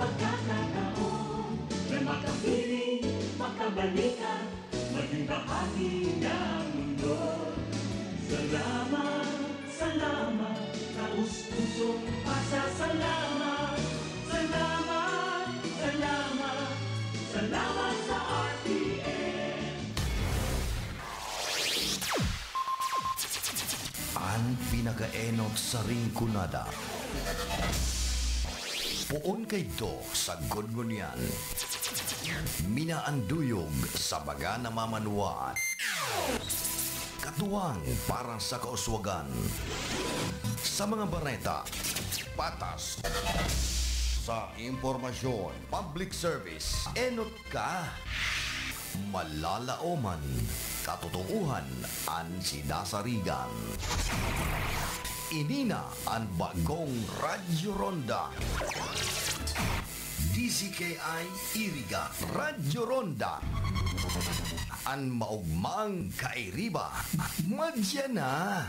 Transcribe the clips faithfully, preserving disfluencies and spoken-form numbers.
Pagkakataon na makabiling, makabalikan, maging bahagi ng mundo. Salamat, salamat, taos-pusong pasasalamat. Salamat, salamat, salamat sa R T N. An pinakaenot sa Rinconada. Poon kaidto sa Gudgunian. Minaanduyog sa baga na mamanwaan. Katuwang para sa kauswagan. Sa mga bareta, patas. Sa impormasyon, public service, enot ka. Malalaoman, katotoohan an sinasarigan. Ini na an bagong Radyo Ronda. D Z K I Iriga, Radyo Ronda. An maogmang kairiba, madya na.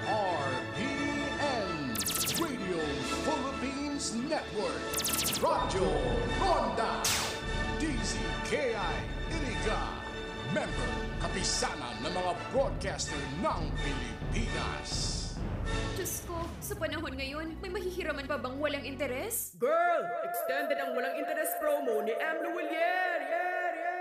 R P N, Radio Philippines Network, Radyo Ronda, D Z K I Iriga, member, kapisanan ng mga broadcaster ng Pilipinas. Diyos ko, sa panahon ngayon, may mahihiraman pa bang walang interes? Girl! Extended ang walang interes promo ni M. Lhuillier! Yeah, yeah, yeah!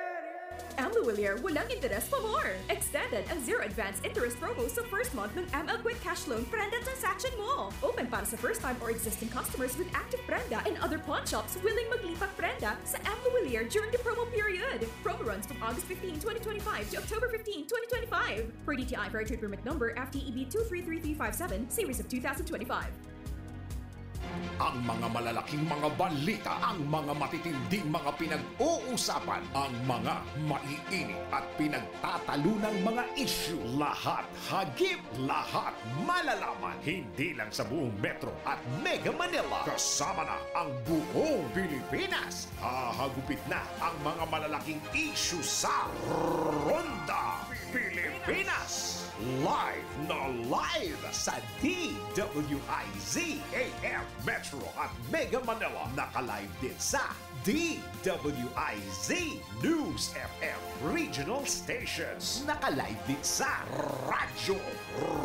M. Lhuillier, walang interes pa more! Extended ang zero advance interest promo sa first month ng M L Quick Cash Loan Prenda transaction mo! Open para sa first time or existing customers with active Prenda and other pawn shops willing maglipat Prenda sa M. Lhuillier during the promo period. Promo runs from August fifteen, twenty twenty-five to October fifteen, twenty twenty-five. Per D T I Fair Trade Permit Number F T E B two three three three five seven, series of two thousand twenty-five. Ang mga malalaking mga balita, ang mga matitinding mga pinag-uusapan, ang mga maiinit at pinagtatalunang mga isyu, lahat hagip, lahat malalaman, hindi lang sa buong Metro at Mega Manila, kasama na ang buong Pilipinas. Hahagupit na ang mga malalaking isyu sa Ronda Pilipinas. Live na live sa D W I Z A M Metro at Mega Manila. Naka-live din sa D W I Z News F M Regional Stations. Naka-live din sa Radyo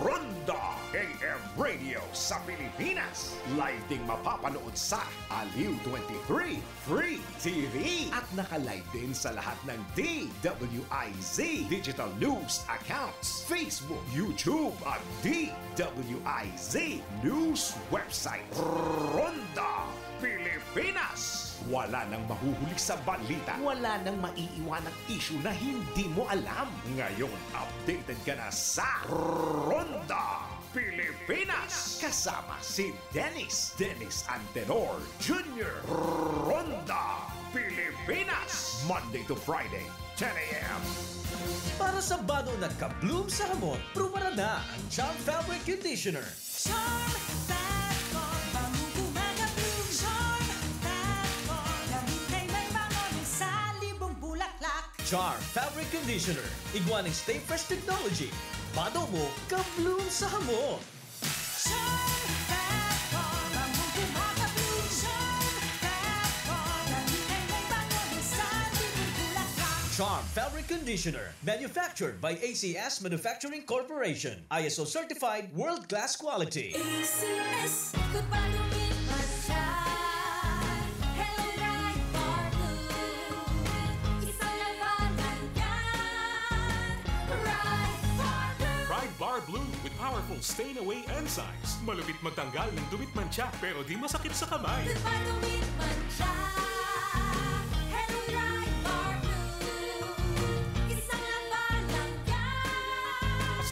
Ronda A M Radio sa Pilipinas. Live ding mapapanood sa Aliw twenty-three Free T V. At naka-live din sa lahat ng D W I Z Digital News Accounts, Facebook, YouTube at D W I Z News Website. Ronda Pilipinas! Wala nang mahuhuli sa balita. Wala nang maiiwanang isyu na hindi mo alam. Ngayon, updated ka na sa Ronda Pilipinas! Kasama si Dennis, Dennis Antenor Junior Ronda Pilipinas! Monday to Friday, ten a.m. Para sa bado na ka-bloom sa hamot, prubaran na ang Charm Fabric Conditioner. Charm Fab Foam, bangong gumagabloom. Charm Fab Foam, gamit na may bango ng salibong bulaklak. Charm Fabric Conditioner, igwa ning Stay Fresh Technology. Bado mo, ka-bloom sa hamot. Charm Fab Foam, bangong gumagabloom. Charm Fab Foam, gamit na may bango ng salibong bulaklak. Charm Fabric Conditioner, manufactured by A C S Manufacturing Corporation. I S O certified, world-class quality. A C S, good pa dumipa siya. Hello, Bright Bar Blue. Isang labanan yan. Bright Bar Blue. Pride Bar Blue with powerful stain away enzymes. Malupit magtanggal ng dumi't mantsa, pero di masakit sa kamay. Good pa dumipa siya. Hello, Bright Bar Blue. Isang labanan yan.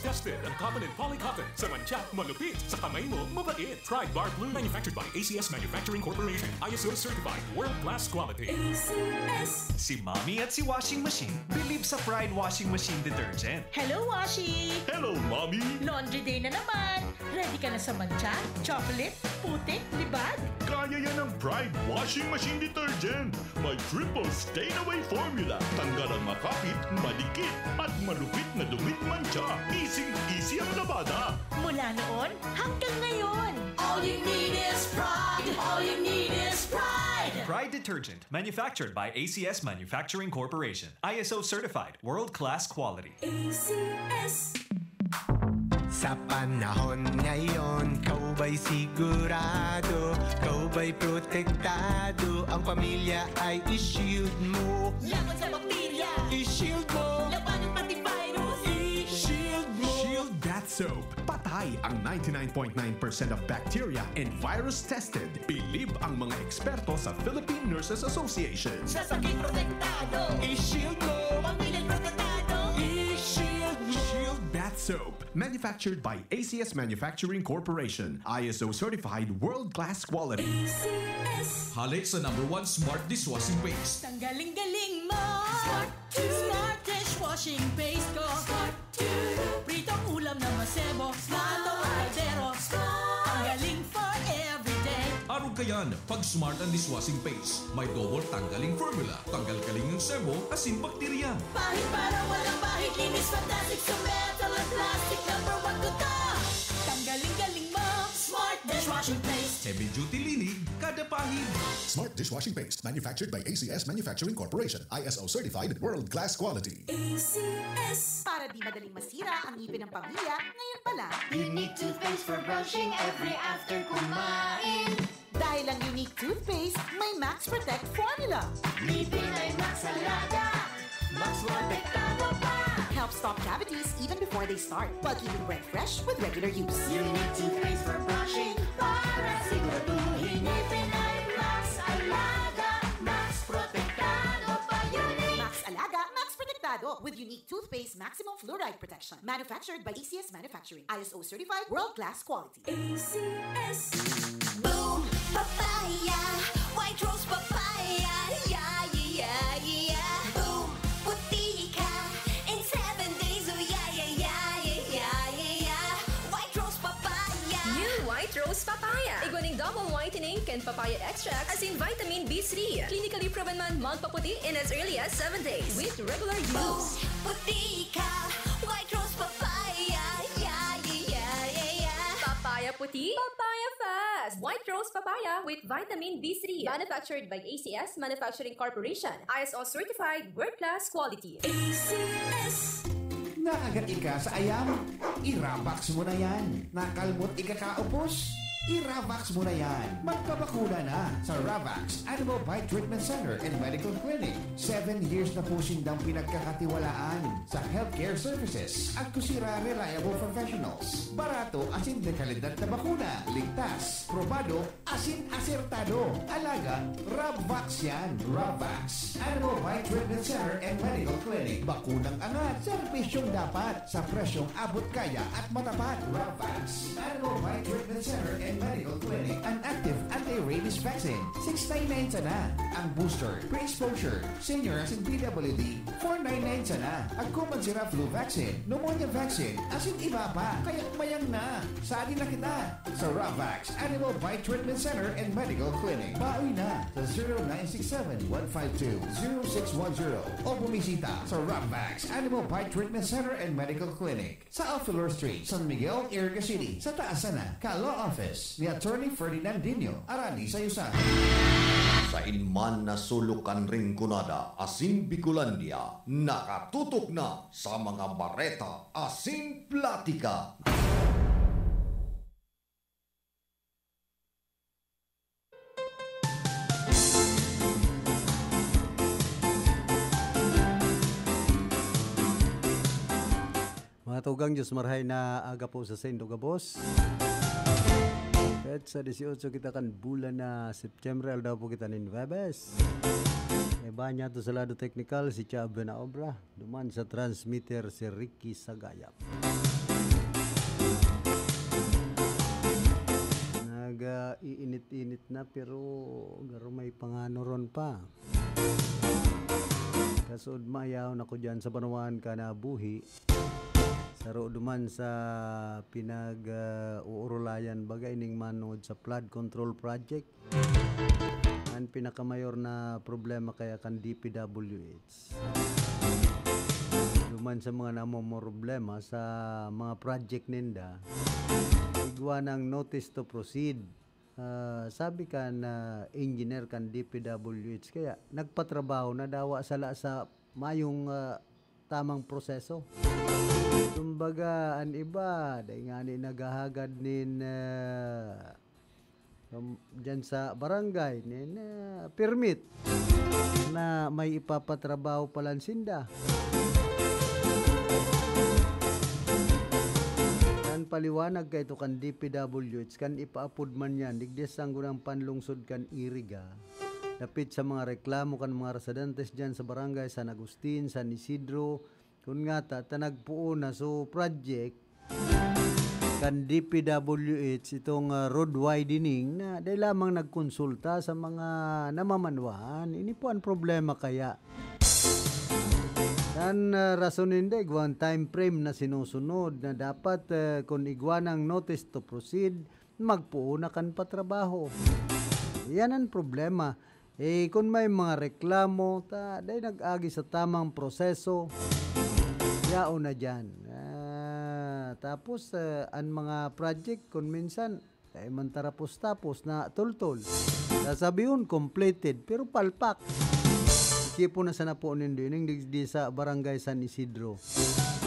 Tested ang cotton and poly cotton. Sa mantsa, malupit. Sa kamay mo, mabait. Pride Bar Blue. Manufactured by A C S Manufacturing Corporation. I S O certified. World class quality. A C S. Si Mommy at si Washing Machine believe sa Pride Washing Machine Detergent. Hello, Washi! Hello, Mommy! Laundry day na naman! Ready ka na sa mantsa, chocolate, putik, libag? Kaya yan ng Pride Washing Machine Detergent. May triple stain away formula. Tanggal ang makapit, madikit, at malupit na dumi't mantsa. Easy-easy ang labada. Mula noon hanggang ngayon. You need is pride. All you need is pride. Pride detergent, manufactured by A C S Manufacturing Corporation. I S O certified, world class quality. A C S. Sa panahon ngayon, kau ba'y sigurado? Kau ba'y protektado? Ang pamilya ay i-shield mo. Laban sa bakterya. I-shield mo. Labanan pati virus. I-shield mo. Shield Bath Soap. Patay ang ninety-nine point nine percent of bacteria and virus tested. Bilib ang mga eksperto sa Philippine Nurses Association. Sa sakit protektado. I-shield mo. Pamilya protektado. I-shield mo. Shield Bath Soap. Manufactured by A C S Manufacturing Corporation. I S O certified world-class quality. A C S. Hale sa number one smart dishwashing paste. Ang galing-galing mo. Smart to. Smart dishwashing paste ko. Smart to. Pritong ulam na masebo. Smart o kaldero. Smart. Ang galing for everyday. Arog kayan, pag smart ang dishwashing paste. May double tanggaling formula. Tanggal kaling ng sebo, asin bakterya. Pahid para walang pahid. Linis fantastic sa metal at plastic. Number one ko to. Tanggaling-galing mo. Smart dishwashing paste. Heavy duty linig, kada pahid. Smart dishwashing paste, manufactured by A C S Manufacturing Corporation, I S O certified, world class quality. A C S. Para di madaling masira ang ngipin ng pamilya, ngayon pa lang. Unique toothpaste for brushing every after kumain. Dahil ang Unique Toothpaste may Max Protect Formula. Ngipin ay Max Alaga, Max Protektado pa. Helps stop cavities even before they start, while keeping breath fresh with regular use. Unique Toothpaste for brushing para siguraduhin ngipin ay Max Alaga, Max Protektado pa. Unique Max Alaga, Max Protektado with Unique Toothpaste Maximum Fluoride Protection. Manufactured by A C S Manufacturing. I S O certified, world-class quality. A C S. Boom! Papaya! White Rose Papaya! Yeah, yeah, yeah, yeah! Boom! Puti ka in seven days! Oh, yeah, yeah, yeah, yeah, yeah, yeah, yeah! White Rose Papaya! New White Rose Papaya. Igwa ning double whitening kan papaya extract asin vitamin B three. Clinically proven man magpaputi in as early as seven days with regular use. Puti ka! White Rose Papaya! Yeah, yeah, yeah, yeah, yeah! Papaya puti, papaya fast! White Rose Papaya with vitamin B three. Manufactured by A C S Manufacturing Corporation. I S O certified, world-class quality. A C S. Nakagat ika sa ayam? I-Ravax mo na yan. Nakalmot ika kaupos? I-Ravax mo na yan. Magpabakuna na sa Ravax Animal Bite Treatment Center and Medical Clinic. Seven years na po sindang pinagkakatiwalaan sa healthcare services. Agko sira reliable professionals. Barato asin de kalidad na bakuna. Ligtas, probado, asin asertado. Alaga, Ravax yan. Ravax Animal Bite Treatment Center and Medical Clinic. Bakunang angat, serbisyong dapat, sa presyong abot kaya at matapat. Ravax Animal Bite Treatment Center and Medical Clinic. An active anti-rabies vaccine, six nine nine sana. Ang booster, pre-exposure, senior asin P W D, four nine nine sana. Agko man sira flu vaccine, pneumonia vaccine, asin iba pa. Kaya mayang na. Sali na kita sa Ravax Animal Bite Treatment Center and Medical Clinic. Bawi na sa zero nine six seven, one five two, zero six one zero o bumisita sa Ravax Animal Bite Treatment Center and Medical Clinic sa Alfelor Street, San Miguel, Iriga City, sa taas sana ka Law Office ni Attorney Ferdinand Dino, Arani sa Yusan. Sain man na sulok kan Rinconada asin Bicolandia, nakatutok na sa mga bareta asin platika. Mga tugang, Diyos marhay na aga po sa saindo gabos. Petsa dieciocho kita kan bulan na September, aldaw po kita nin Huwebes. May banyato sa lado teknikal, si Chab na obra. Duman sa transmitter, si Ricky Sagayap. Nag-iinit-init na, pero garo may panganuron pa. Kasod mayaw na ko dyan sa banwaan ka na buhi. Saro duman sa pinag-uurulayan baga ining manod sa flood control project. An pinakamayor na problema kaya kan D P W H. Duman sa mga namomroblema sa mga project ninda, igwa ng notice to proceed. Ah, sabi kan, ah, engineer kan D P W H, kaya nagpatrabaho na dawa sala sa mayong, ah, tamang proseso. Kumbaga, an iba, dai ngani naghahagad nin, ah, um, dyan sa barangay, nin, ah, permit na may ipapatrabaho palan sinda. An paliwanag kaito kan D P W H, kan ipaapod man yan, digdi sa sanggunang panlungsod kan Iriga, dapit sa mga reklamo kan mga residentes dyan sa barangay San Agustin, San Isidro, kun ngata ta nagpoon na. So, project kan D P W H itong, ah, road widening na dai lamang nagkonsulta sa mga namamanwahan. Ini po ang problema kaya. An, ah, rason ninda, igwang time frame na sinusunod na dapat, ah, kun igwa nang notice to proceed, magpoon na kan patrabaho. Yan ang problema. Eh, kun may mga reklamo, ta, dai nag-agi sa tamang proseso, yaon na diyan. Ah, tapos, ah, an mga project, kun minsan, dai man tarapos-tapos na tultol. Sasabihon, completed, pero palpak. Isipon na sana po nindo, ining digdi sa Barangay San Isidro.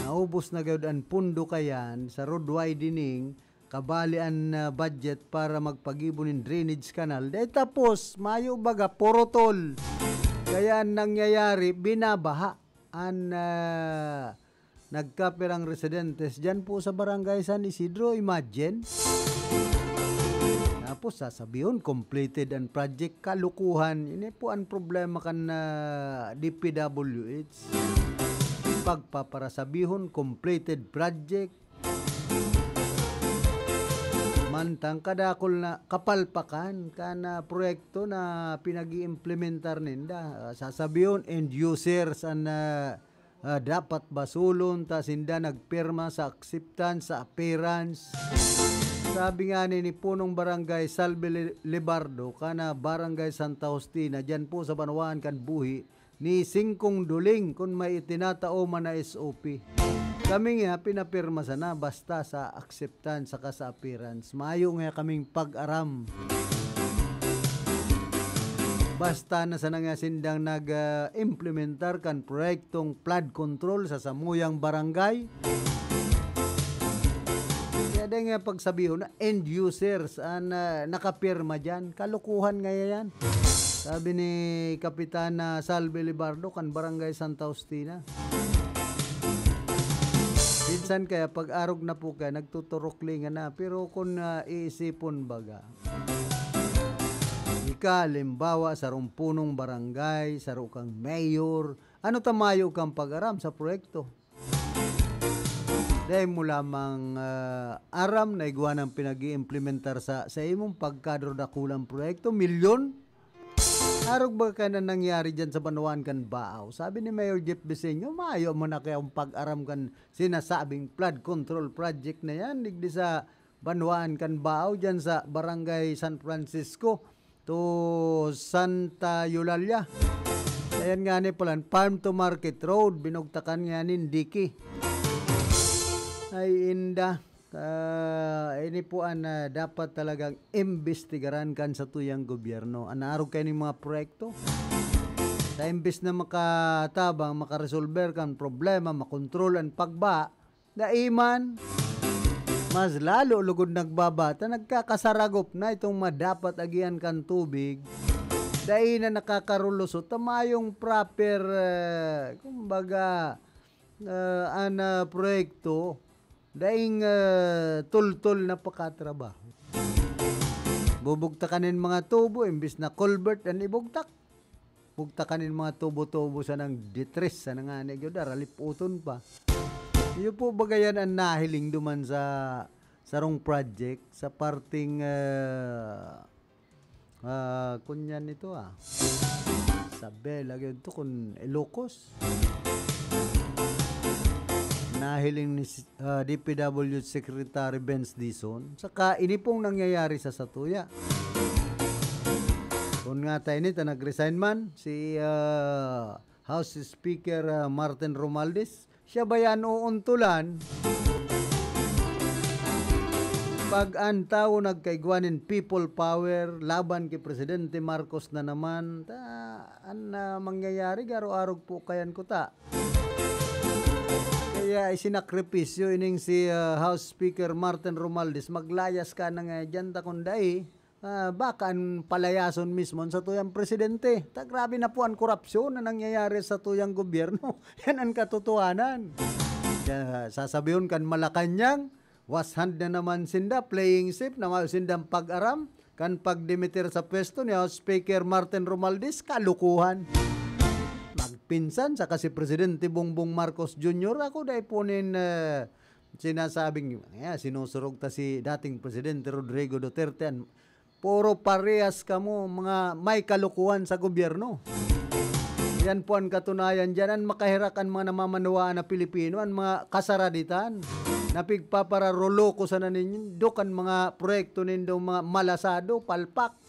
Naubos na gayud an pundo kayan sa road widening, kabali an, ah, budget para magpagibo nin drainage canal. Dai tapos, mayo baga, puro tol. Kaya an nangyayari, binabaha an, ah, nagkapirang residentes diyan po sa Barangay San Isidro. Imagine. Tapos sasabihon, completed an project. Kalukuhan. Ini po ang problema kan, ah, D P W H. Pagpaparasabihon, completed project. Mantang kadakul na kapalpakan kan, ah, proyekto na pinag-iimplementar ninda. Ah, sasabihon, end users an, ah, ah, dapat basulon, ta sinda nagpirma sa acceptance, sa appearance. Sabi nga ni, ni Punong Barangay Salve Li-, Libardo, kana Barangay Santa Justina, diyan po sa banwaan kan Buhi, ni Singkong Duling kun may itinatao man na S O P. Kami nga, pinapirma sana basta sa acceptance saka sa appearance. Mayo nga kaming pag-aram. Basta na sana nga sindang nag, ah, implementar kan proyektong flood control sa samuyang barangay. Kaya dai nga pagsabihon na end users an, ah, nakapirma diyan. Kalokohan nga yan. Sabi ni Kapitana Salve Libardo kan Barangay Santa Justina. Minsan kaya pag-arog na po kaya, nagtuturuklingan na. Pero kung, ah, iisipon baga, ika, halimbawa, sarong punong barangay, saro kang mayor, ano ta mayo kang pag-aram sa proyekto? Dai mo lamang, ah, aram na igwa nang pinag-iimplementar sa, sa imong pagkadro dakulang proyekto, milyon? Arog ba kaya na nangyari dyan sa banwaan kan Baaw? Sabi ni Mayor Jeff Biseño, mayo man na kaya ang pag-aram kan sinasabing flood control project na yan, digdi sa banwaan kan Baaw, dyan sa Barangay San Francisco to Santa Eulalia. Ayan nga ni palan, farm to market road, binugtakan nga nin diki. Ay, inda. Ah, ini po an, ah, dapat talagang imbestigaran kan satuyang gobyerno. An arog kayo ning mga proyekto. Sa imbes na makatabang, makaresolber kan problema, makontrol an pagba, dai man, mas lalo lugod nagbaba, ta nagkakasaragop na itong madapat agihan kan tubig. Dai na nakakarulusot ta mayong proper, eh, kumbaga, eh, an, ah, proyekto, daing, eh, tultol na pakatrabaho. Bubugtakan nin mga tubo, imbis na culvert an ibugtak. Bugtakan nin mga tubo-tubo sa nang detres, sa nangani gyud, araliputon pa. Iyo po, bagayan an nahiling duman sa sarong project, sa parting, ah, ah, kunyan nito, ah. Isabela, gyud to, kun Ilocos. Nahiling ni si, ah, D P W Secretary Benz Dizon, saka ini pong nangyayari sa satuya. Kun nga tayo nito, nag-resign man si, ah, House Speaker, ah, Martin Romualdez, siya ba yan uuntulan? Pag an tawo nagkaigwa nin people power laban ki Presidente Marcos na naman, ta, an, ah, mangyayari, garo-arog po kayan kuta. Kaya isinakripisyo ining si, ah, House Speaker Martin Romualdez, maglayas ka na nga dyan, ta kung dai, ah, baka an palayason mismo an satuyang presidente. Ta grabe na po an korupsyon na nangyayari sa satuyang gobyerno. Yan ang katotohanan. Kaya sasabihon kan Malacañang, was hand na naman sinda, playing safe, na mayo sindang pag-aram, kan pagdimiter sa pwesto ni House Speaker Martin Romualdez, kalukuhan. Magpinsan sa kasi Presidente Bongbong Marcos Junior, ako dai po nin, eh, sinasabing, eh, sinusurog ta si dating Presidente Rodrigo Duterte, an-, puro parehas kamo, mga may kalukuhan sa gobyerno. Yan po an katunayan diyan. An makaherak an mga namamanwaan na Pilipino, an mga kasaraditan, na pigpapararoloko sana nindo kan mga proyekto nindong mga malasado, palpak.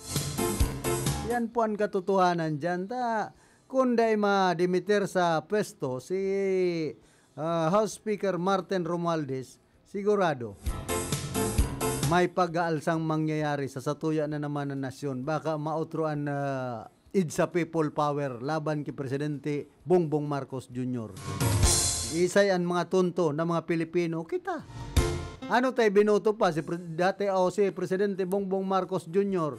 Yan po an katotohanan diyan. Ta, kun dai madimiter sa pwesto si, ah, House Speaker Martin Romualdez, sigurado, may pag-aalsang mangyayari sa satuya na naman na nasyon. Baka maotro an, ah, EDSA People Power laban ki Presidente Bongbong Marcos Junior. Isay an mga tonto na mga Pilipino, kita. Ano tay binoto pa si pre-, dati o si Presidente Bongbong Marcos Junior?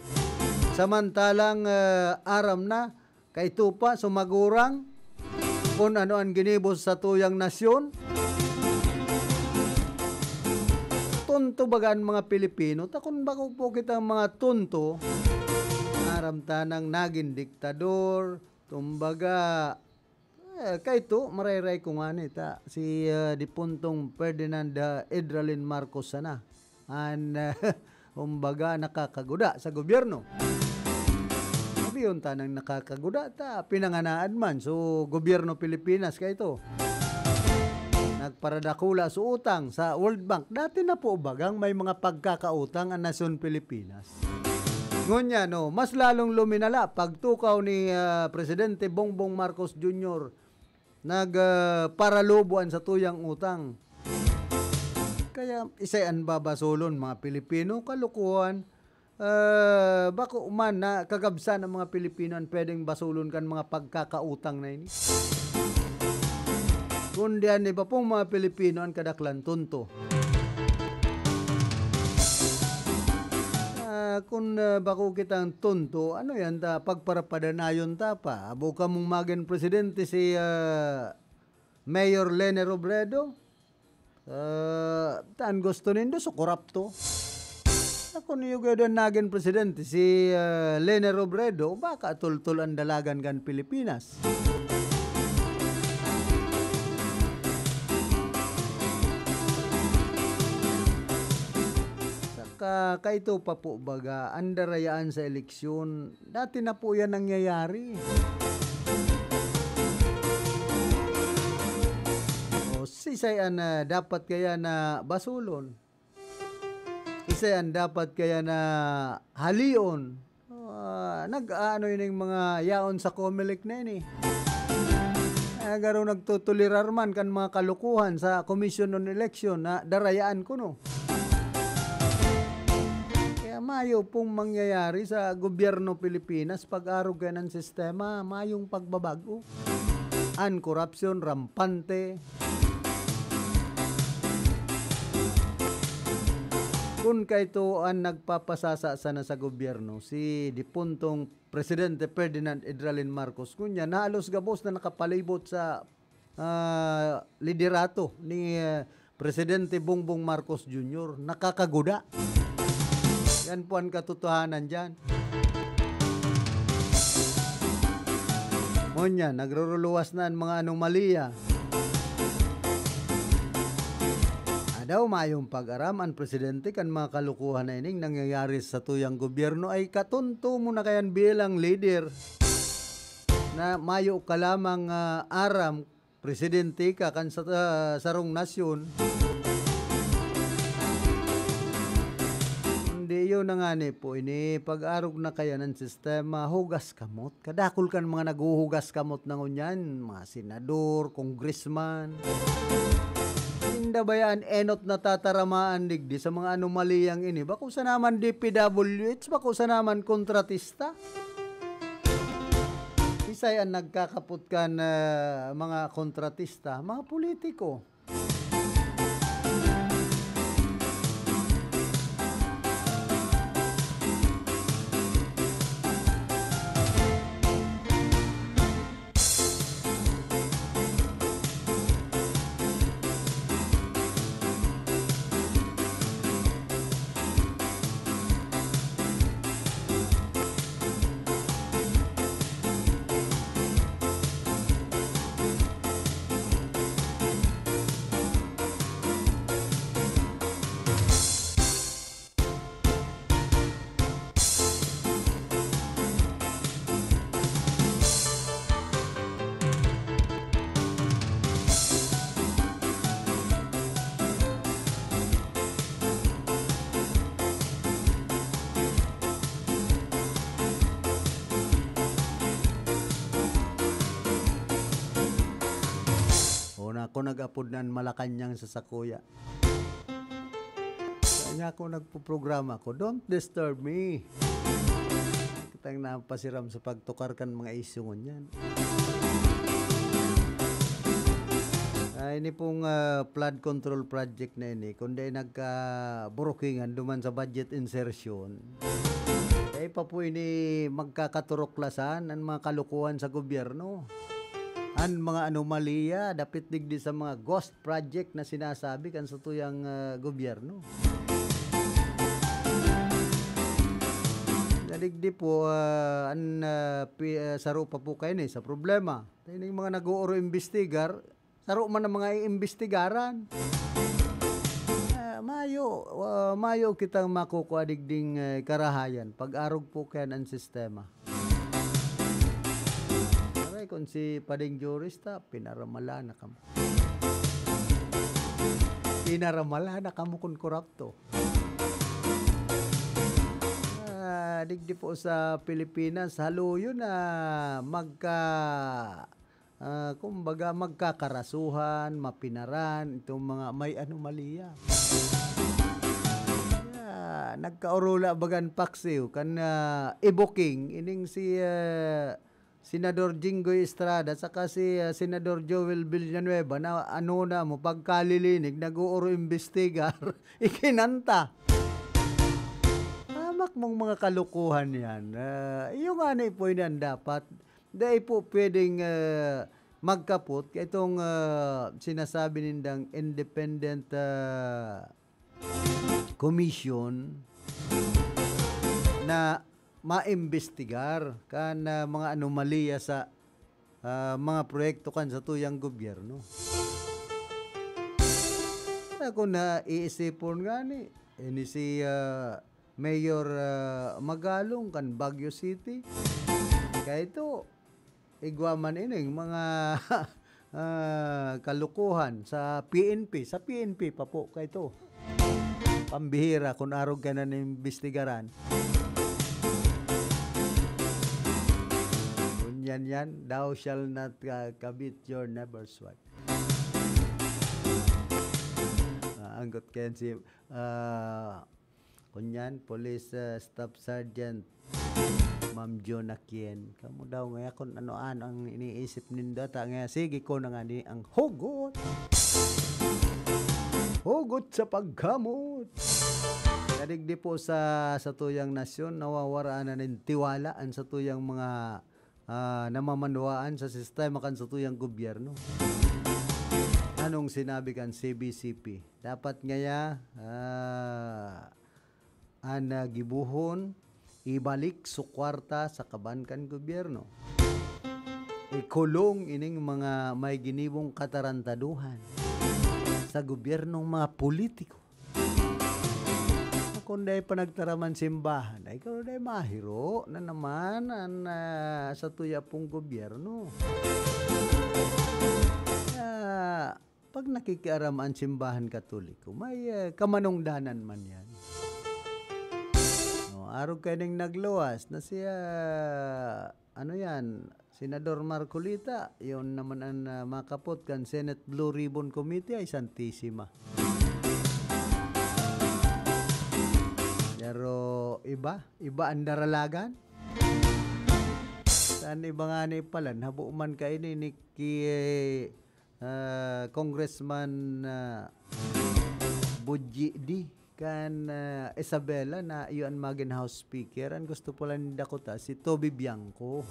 Samantalang, ah, aram na, kaito pa, sumagurang kun ano an ginibo sa satuyang nasyon. Tonto baga an mga Pilipino. Ta kun bako po kitang mga tonto, aram tanang nagin diktador, tumbaga, eh, kaito, marayray ko ngani ta, si, ah, dipuntong Ferdinand, ah, Edralin Marcos sana. An, kumbaga, nakakaguda sa gobyerno. Sabihon ta nang nakakaguda ta, pinanganaan man. So, gobyerno Pilipinas kaito. Nagparadakula sa utang sa World Bank. Dati na po bagang may mga pagkakautang ang nasyon Pilipinas. Ngunyan, no, mas lalong luminala pagtukaw ni, ah, Presidente Bongbong Marcos Junior, nag, ah, paralubo an satuyang utang. Kaya isay an babasolon, mga Pilipino, kalokohan. Ah, bako man na kagabsan ang mga Pilipino an pwedeng basolon kan mga pagkakautang na ini. Kundi an iba pong mga Pilipino an kadaklan tonto. Ah, kun, ah, bako kitang tonto, ano yan ta, pagparapadanayon ta pa? Abo kamong magin presidente si, ah, Mayor Leni Robredo? Ah, ta an gusto nindo, sukurap to. Ako niyo gado an nagin presidente, si, ah, Leni Robredo, baka tultol an dalagan kan Pilipinas. Saka, kaito pa po baga, an darayaan sa eleksyon, dati na po yan nangyayari. O, sisay an, ah, dapat kaya na basulon? Isay an dapat kaya na halion? Ah, nag-aano ining mga yaon sa Comelec na ini? Ah, garo nagtotolerar man kan mga kalokohan sa Commission on Election na darayaan kuno. Kaya mayo pong mangyayari sa gobyerno Pilipinas pag-arog kaiyan an sistema, mayong pagbabago. An korupsyon rampante. Kun kaito an nagpapasasa sana sa gobyerno, si dipuntong Presidente Ferdinand Edralin Marcos, ngunyan halos gabos na nakapalibot sa, ah, liderato ni, ah, Presidente Bongbong Marcos Junior. Nakakaguda. Yan po ang katotohanan diyan. Ngunyan, nagruruluwas na an mga anomalya. Adaw, mayong pag-aram an presidente kan mga kalokohan na ining nangyayari sa satuyang gobyerno. Ay, katonto mo na kayan bilang leader na mayo ka lamang, ah, aram, presidente ka kan sa, ah, sarong nasyon. Hindi, yun na nga ni po ini. Pag-arog na kaya ng sistema, hugas kamot. Kadakol kan mga naghuhugas kamot na ngunyan, mga senador, congressman. Dabayaan enot na tataramaan digdi sa mga anomaliyang ini. Bako sa naman D P W H, bako sa naman kontratista. Isay ang nagkakapot kan, ah, mga kontratista, mga politiko. O, na ako nag-apod na an Malacañang sa sakuya. Kaya ako nagpoprograma ko, "Don't disturb me." Kitang napasiram sa pagtukar kan mga isyu ngunyan. Ah, ini pong, ah, flood control project na ini, kundi nagkaburukingan duman sa budget insertion, kaya pa po ini magkakaturuklasan an mga kalukuhan sa gobyerno. An mga anomalya, dapit digdi sa mga ghost project na sinasabi kan satuyang, ah, gobyerno. Nadigdi po, ah, an, ah, pi-, ah, saro pa po kaini sa problema. Ining mga nag-ooro-imbestigar, saro man ang mga iimbestigaran. Ah, mayo, ah, mayo kitang makukua digding, eh, karahayan. Pag-arog po kayan an sistema. Aray, kung si Pading Jurista, pinaramalan na kamo. Pinaramalan na kamo kun korapto. Ah, digdi po sa Pilipinas, haluyon na magka-, ah, kumbaga, magkakarasuhan, mapinaran, itong mga may anomalya. Kaya, nagkaorula bagan paksiw, kan, ah, ibuking, ining si, ah, Senador Jinggoy Estrada, saka si, ah, Senador Joel Villanueva, na ano na mo, pagkalilinig, nag-uuro-imbestigar, ikinanta. Tamak mong mga kalukuhan yan. Ah, iyo nga na po yan dapat. Dai po pwedeng, ah, magkapot itong, ah, sinasabi nindang independent, ah, commission na maimbestigar kan, ah, mga anomalya sa, ah, mga proyekto kan satuyang gobyerno. Ako na iisipon nga ni, eh, ni si, ah, Mayor, ah, Magalong kan Baguio City. Kaya ito, igwa man ining mga, ah, kalukuhan sa P N P. Sa P N P pa po, kaya ito. Pambihira, kung arog ka na naimbestigaran. Ngunyan yan, "Thou shall not, ah, covet your neighbor's wife." Ah, anggot kayan si, ah, Kunyan, Police, ah, Staff Sergeant Ma'am June Aquien. Kamo daw ngaya kun ano-ano ang iniisip nindo, ta ngaya sige ko na ngani ang hugot. Hugot sa pagkamot. Kadigdi po sa satuyang nasyon, nawawaraan na nin tiwala an satuyang mga, ah, namamanwaan sa sistema kan satuyang gobyerno. Anong sinabi kan C B C P? Dapat ngaya, ah, an, ah, gibohon, ibalik su kwarta sa kaban kan gobyerno. Ikulong ining mga may ginibong katarantaduhan sa gobyernong mga politiko. Kung dai pa nagtaraman simbahan, ay, kung dai mahiro na naman an, ah, sa tuya pong gobyerno. Ah, Pag nakikiaram an simbahan Katoliko, may, eh, kamanungdanan man yan. No, arog kaining nagluwas na siya, ano yan, Senador Marcoleta, yun naman ang, ah, makapot kan Senate Blue Ribbon Committee ay Santisima. Pero iba, iba ang daralagan. Saan iba nga ni palan, habo man kaini ni ki, ah, Congressman, ah, Budji di kan, ah, Isabela na iyo an magin House Speaker. An gusto pala ninda kuta si Toby Bianco.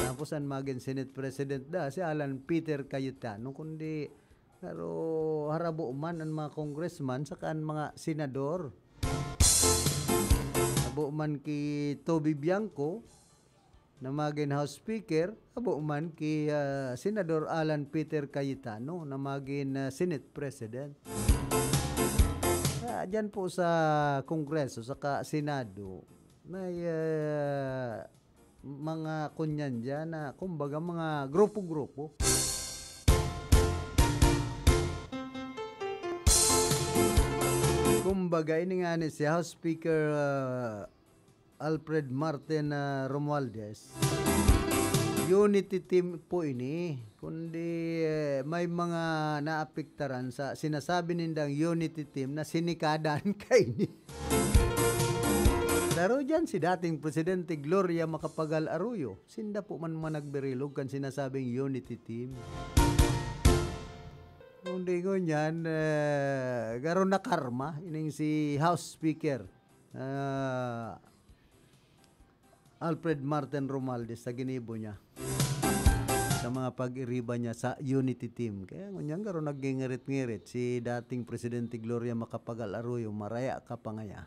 Tapos an magin Senate President da si Alan Peter Cayetano, kundi pero harabo man an mga congressman saka an mga senador. Habo man ki Toby Bianco na magin House Speaker, habo man ki, ah, Senador Alan Peter Cayetano na magin, ah, Senate President. Kaya dyan po sa Kongreso, saka Senado, may, ah, mga kunyan dyan na, kumbaga, mga grupo-grupo. Kumbaga, ini nga ni si House Speaker, ah, Alfred Martin, ah, Romualdez, unity team po ini. Kundi, eh, may mga naapektaran sa sinasabi nindang unity team na sinikadan kaini. Pero dyan si dating Presidente Gloria Macapagal Arroyo, sinda po man mga nagbirilog kan sinasabing unity team. Kundi ngunyan, eh, garo na karma, ining si House Speaker, ah, Alfred Martin Romualdez sa ginibo niya, sa mga pag-iriba niya sa unity team. Kaya ngunyan garo nagngingirit-ngirit si dating Presidente Gloria Macapagal Arroyo, maraya ka pa ngaya.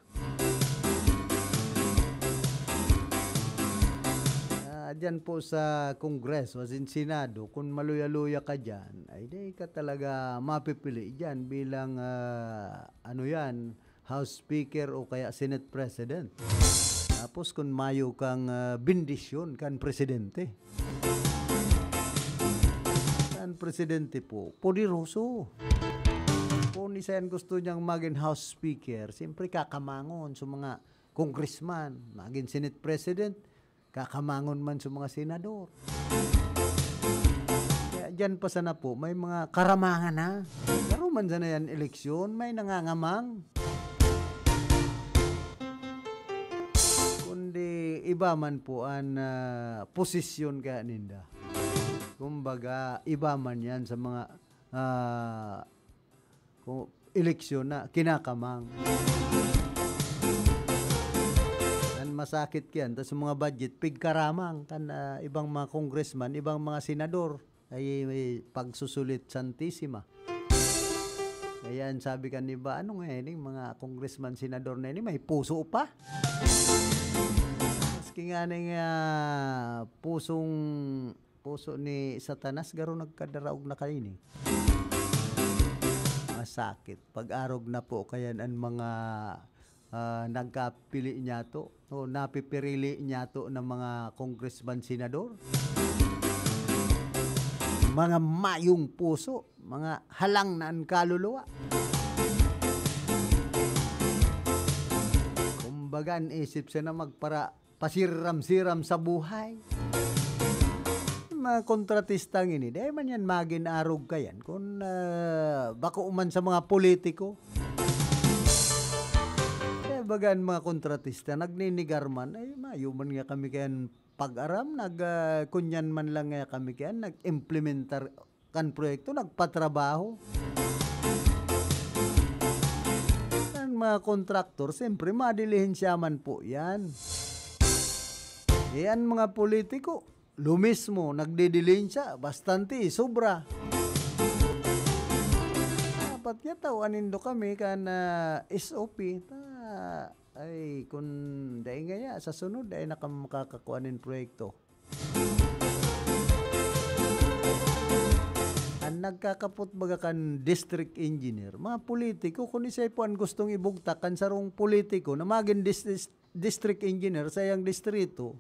Ah, dyan po sa Kongreso, as in Senado, kung maluya-luya ka dyan, ay di ka talaga mapipili dyan bilang, ah, ano yan, House Speaker o kaya Senate President. Tapos kung mayo kang, ah, bendisyon kan presidente. Ang presidente po, poderoso. Kung isa yan gusto niyang maging House Speaker, siyempre kakamangon sa mga congressman, maging Senate President, kakamangon man sa mga senador. Kaya dyan pa sana po, may mga karamangan na. Pero man sana yan eleksyon, may nangangamang. Kundi iba man po ang, ah, posisyon kaya ninda. Kumbaga, iba man yan sa mga, ah, kung eleksyon na kinakamang. Ang masakit kiyan, tas mga budget, pigkaramang kan, ah, ibang mga congressman, ibang mga senador, ay may pagsusulit Santisima. Ayan, sabi kan iba, "Ano nga ini, mga congressman, senador na ini, may puso pa?" Maski nga ning, ah, pusong puso ni Satanas, garo nagkadaraog na kaini. Masakit. Pag-arog na po kayan ang mga, ah, nagkapili niyato, o napipirili niyato na mga congressman, senador. Mga mayong puso, mga halang na ang kaluluwa. Kumbaga, an isip sana magpara-, pasiram-siram sa buhay. Mga kontratista ngini, dai man yan magin arog kayan kun, ah, bako man sa mga politiko. Kaya baga an mga kontratista, nagninigar man, ay, mayo man nga kami kayan pag-aram, nag, ah, kunyan man lang nga kami kayan, nag-implementar kan proyekto, nagpatrabaho. An mga kontraktor, siyempre, madilihensya man po yan. E, an mga politiko, lo mismo, nagdidilihensya, bastante, sobra. Dapat nga, tawan nindo kami kan, ah, S O P. Ta-, ay, kun dai ngaya, sa sunod, dai na kami makakakua nin proyekto. An nagkakapot baga kan district engineer, mga politiko, kun isay po an gustong ibugtak kan sarong politiko na magin dis-, dis-, district engineer sa iyang distrito.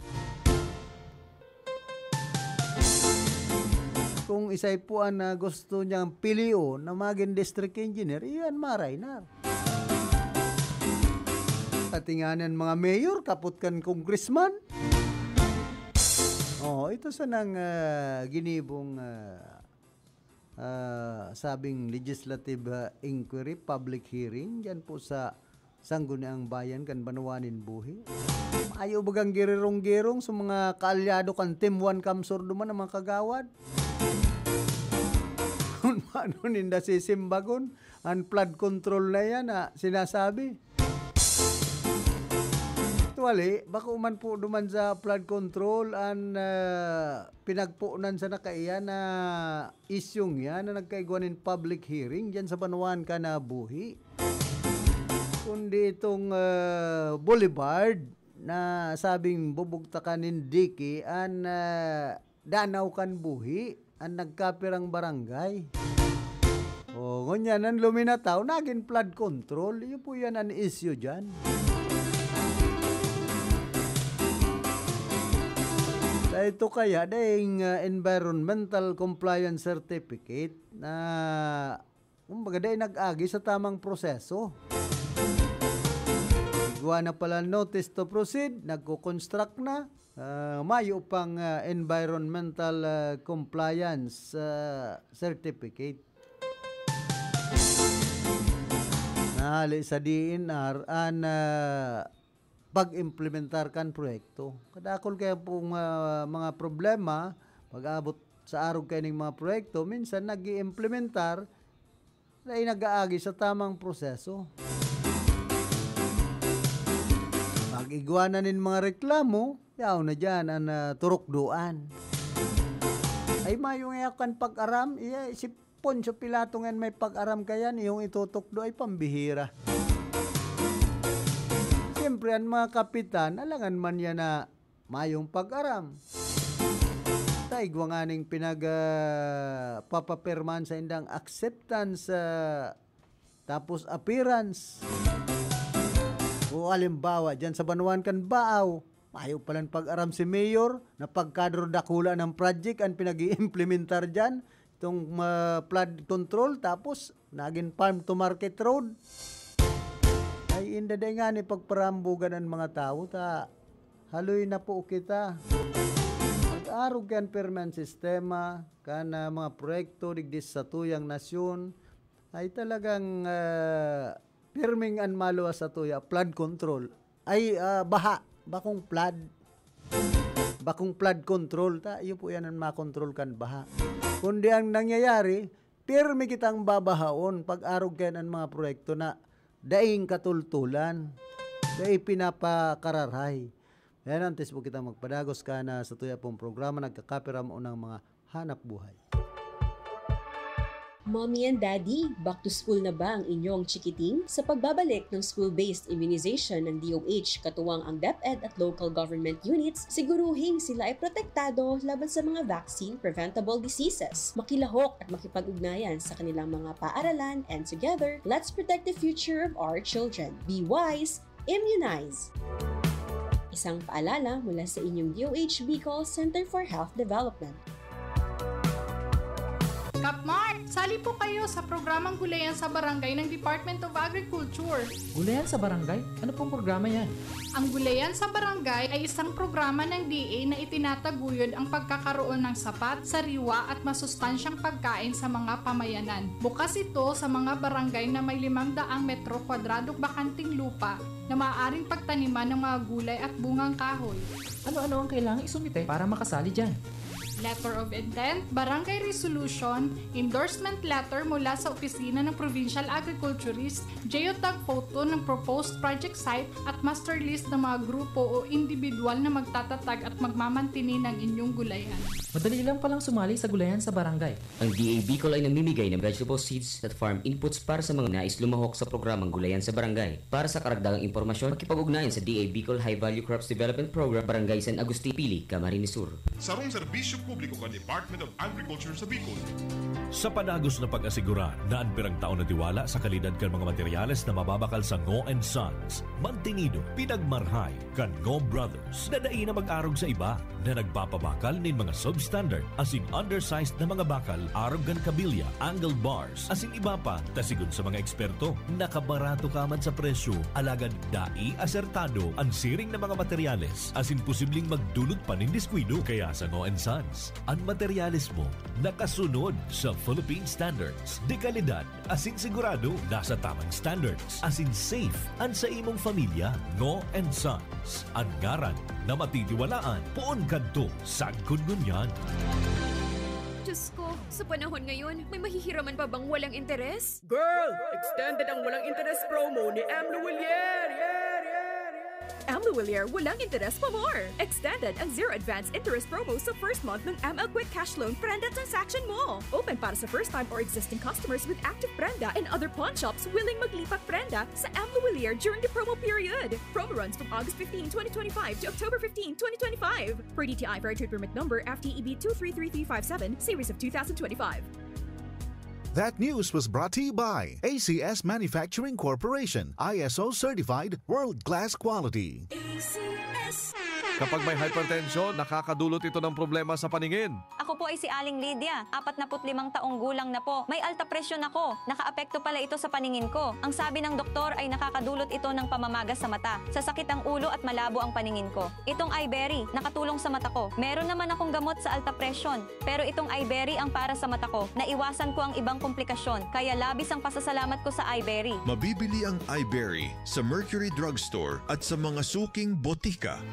Kung isay po an, ah, gusto niyang pilion na magin district engineer, iyan maray na. Pati nga an mga mayor, kapot kan congressman. Oh, ito sanang, ah, ginibong, ah, ah, sabing legislative, ah, inquiry, public hearing, diyan po sa Sangguniang Bayan kan Banwa nin Buhi. Mayo bagang girirong-girong sa mga kaalyado kan Team One Kamsur duman ang mga kagawad. Kun paano ninda sisimbagon an flood control na yan na sinasabi. Actually, bako man po duman sa flood control an, ah, pinagpunan sana kaiyan na isyung yan na nagkaigwa nin public hearing diyan sa Banwaan kan Buhi. Kundi itong, ah, boulevard na sabing bubugtakan nin dike an, ah, Danaw kan Buhi, an nagkapirang barangay. Oh, ngunyan an luminataw, nagin flood control. Iyo po yan an issue diyan. Sa ito kaya, daing, ah, environmental compliance certificate na, kumbaga, dai nag-agi sa tamang proseso. Igwa na pala notice to proceed, nagko-construct na, ah, mayo pang, ah, environmental, ah, compliance, ah, certificate. Nahali sa D E N R an, ah, pag-implementar kan proyekto. Kadakol kaya pong, ah, mga problema, pag-abot sa arog kaining mga proyekto, minsan nag-iimplementar, dai nag-aagi sa tamang proseso. Pag-igwa na nin mga reklamo, yaon na diyan an, ah, turukdoan. Ay, mayo nga kan pag-aram, iya, si Poncio Pilato ngan may pag-aram kayan, iyong itutukdo ay pambihira. Siyempre, an mga kapitan, alangan man yan na mayong pag-aram. Ta igwa nganing pinag, ah, papapirmahan sa indang acceptance, ah, tapos appearance. O halimbawa, diyan sa Banwaan kan Baaw, mayo palan pag-aram si Mayor na pagkadro dakula ng project an pinag-iimplementar diyan, itong, ah, flood control, tapos nagin farm to market road. Ay, inda dai ngani pagparambugan an mga tawo, ta haloy na po kita. Mag-arog kan pirmi an sistema, kan, ah, mga proyekto digdi sa satuyang nasyon, ay talagang, ah, pirming an maluwas satuya, flood control. Ay, ah, baha, bakong flood. Bakong flood control, ta iyo po yan an makontrol kan baha. Kundi ang nangyayari, pirmi kitang babahaon pag-arog kayan an mga proyekto na daing katultulan, dai pinapakararay. Yan, antes po kita magpadagos ka na sa tuya pong programa, nagkakapira mo ng mga hanap buhay. Mommy and Daddy, back to school na ba ang inyong chikiting? Sa pagbabalik ng school-based immunization ng D O H, katuwang ang DepEd at local government units, siguruhing sila ay protektado laban sa mga vaccine-preventable diseases. Makilahok at makipag-ugnayan sa kanilang mga paaralan, and together, let's protect the future of our children. Be wise, Immunize! Isang paalala mula sa inyong D O H Bicol Center for Health Development. Kapmar, sali po kayo sa programang Gulayan sa Barangay ng Department of Agriculture. Gulayan sa Barangay? Ano pong programa yan? Ang Gulayan sa Barangay ay isang programa ng D A na itinataguyod ang pagkakaroon ng sapat, sariwa at masustansyang pagkain sa mga pamayanan. Bukas ito sa mga barangay na may limang daang metro kwadradong bakanting lupa na maaaring pagtaniman ng mga gulay at bungang kahoy. Ano-ano ang kailangan isumite para makasali dyan? Letter of intent, barangay resolution, endorsement letter mula sa opisina ng provincial agriculturist, geotag photo ng proposed project site at master list ng mga grupo o individual na magtatatag at magmamantini ng inyong gulayan. Madali lang palang sumali sa gulayan sa barangay. Ang D A Bicol ay namimigay ng vegetable seeds at farm inputs para sa mga nais lumahok sa programang Gulayan sa Barangay. Para sa karagdagang impormasyon, makipag-ugnayan sa D A Bicol High Value Crops Development Program, Barangay San Agustin, Pili, Camarines Sur. Sarong serbisyo publiko kan Department of Agriculture sa Bicol. Sa padagos na pag-asigurar na an pirang taon na tiwala sa kalidad kan mga materyales na mababakal sa Ngo and Sons, mantinido, pinagmarhay kan Ngo Brothers na dai na mag-arog sa iba na nagpapabakal nin mga substandard asin undersized na mga bakal arog kan kabilya, angle bars, asin iba pa, ta sigon sa mga eksperto, nakabarato ka man sa presyo, alagad dai asertado an siring na mga materyales asin posibleng magdulot pa nin diskuido. Kaya sa Ngo and Sons, an materyales mo nakasunod sa Philippine standards, de kalidad asin sigurado nasa tamang standards, asin safe an sa imong pamilya. Ngo and Sons, an ngaran na matitiwalaan poon kadto sagkod ngunyan. Diyos ko, sa panahon ngayon, may mahihiraman pa bang walang interes? Girl, extended ang walang interes promo ni M. Lhuillier. M. Lhuillier, walang interes pa more! Extended ang zero advance interest promo sa first month ng M L Quick Cash Loan Prenda transaction mo. Open para sa first time or existing customers with active Prenda and other pawn shops willing maglipat Prenda sa M. Lhuillier during the promo period. Promo runs from August fifteen, twenty twenty-five to October fifteen, twenty twenty-five. Per D T I Fair Trade Permit Number F T E B two three three three five seven, Series of two thousand twenty-five. That news was brought to you by A C S Manufacturing Corporation, I S O certified, world-class quality. A C S. Kapag may hypertension, nakakadulot ito ng problema sa paningin. Ako po ay si Aling Lydia, apat na put limang taong gulang na po. May alta presyon ako. Nakaapekto pala ito sa paningin ko. Ang sabi ng doktor ay nakakadulot ito ng pamamaga sa mata, sasakit ang ulo at malabo ang paningin ko. Itong Iberry, nakatulong sa mata ko. Meron naman akong gamot sa alta presyon, pero itong Iberry ang para sa mata ko. Naiwasan ko ang ibang komplikasyon, kaya labis ang pasasalamat ko sa Iberry. Mabibili ang Iberry sa Mercury Drugstore at sa mga suking botika.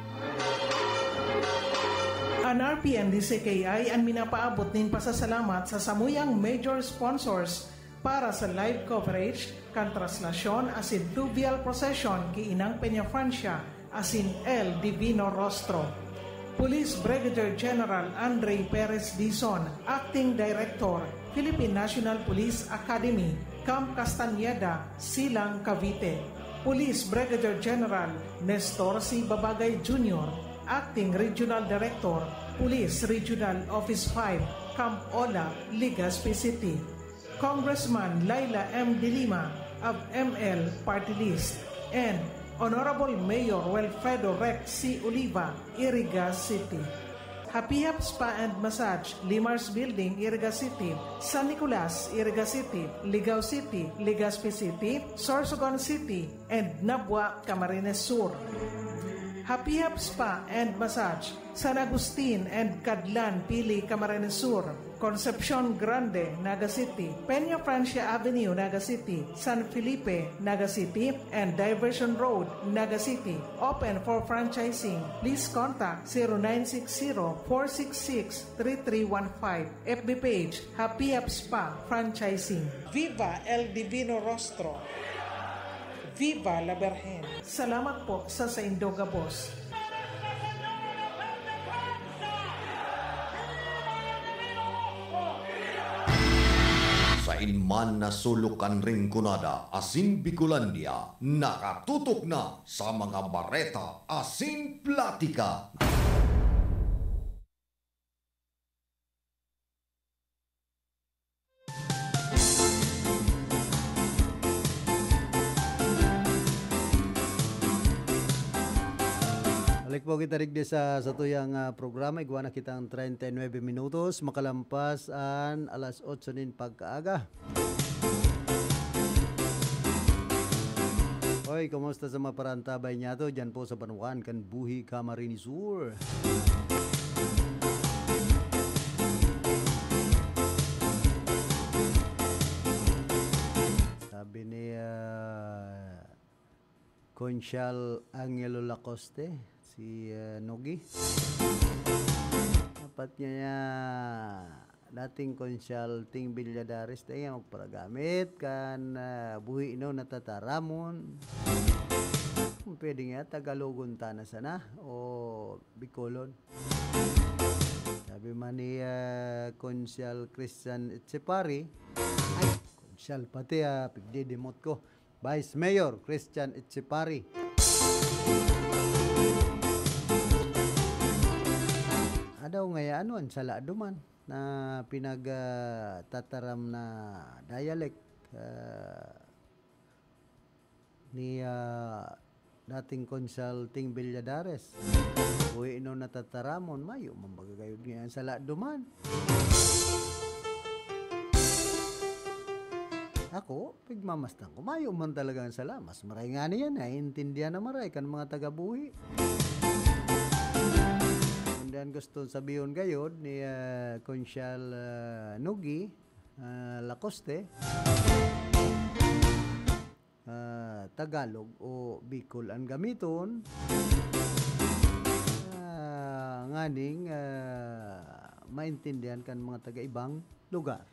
An R P N D C K I an minapaabot nin pasasalamat sa samuyang major sponsors para sa live coverage kan traslasyon asin fluvial procession ki Inang Peñafrancia asin El Divino Rostro. Police Brigadier General Andre Perez Dizon, Acting Director, Philippine National Police Academy, Camp Castañeda, Silang, Cavite. Police Brigadier General Nestor C. Babagay Junior, Acting Regional Director, Police Regional Office five, Camp Ola, Legazpi City. Congressman Leila M. De Lima of M L Party List, and Honorable Mayor Wilfredo Rex C. Oliva, Iriga City. Happy Hap Spa and Massage, Limar's Building, Iriga City, San Nicolas, Iriga City, Ligao City, Legazpi City, Sorsogon City, and Nabua, Camarines Sur. Happy Hap Spa and Massage, San Agustin and Cadlan, Pili, Camarines Sur, Concepcion Grande, Naga City, Peña Francia Avenue, Naga City, San Felipe, Naga City, and Diversion Road, Naga City. Open for franchising. Please contact zero nine six zero, four six six, three three one five. F B page, Happy Hap Spa Franchising. Viva El Divino Rostro! Viva la Virgen! Salamat po sa saindo gabos. Sain man na sulok kan Rinconada asin Bicolandia, nakatutok na sa mga bareta asin platika. Balik po kita digdi sa satuyang, ah, programa. Igwa na kitang treinta y nueve minutos makalampas an alas otso nin pagkaaga. Oy, kumusta sa mga parantabay niyato diyan po sa banwaan kan Buhi, Camarines Sur? Sabi ni, ah, Konsyal Angelo Lacoste, si, ah, Nogi. Dapat niya, dating Konsyal Ting Villadares, tayo nga magparagamit kan, ah, buhi no natataramon. Kung pwede nga, Tagalogon ta na sana o Bicolon. Sabi man ni, ah, Konsyal Christian Echepari, ay, Konsyal pati, ah, pigdidimot ko. Vice Mayor Christian Echepari. Adaw ngaya, ano, an sala duman? na pinag, ah, tataram na dialect, ah, ni, ah, dating Consulting Villadares. Uy, no natataramon, mayo man baga gayud ngayon sa lado man. Ako, pigmamastan ko, mayo man talaga ang sala. Mas maray nga niyan, naiintindihan na maray kan mga taga-Buhi. Kundi ang gusto sabihon gayod ni, ah, Consial, ah, Nugi, ah, Lacoste, ah, Tagalog o Bicol ang gamiton. Ah, nganing, ah, maintindihan kan mga taga-ibang lugar.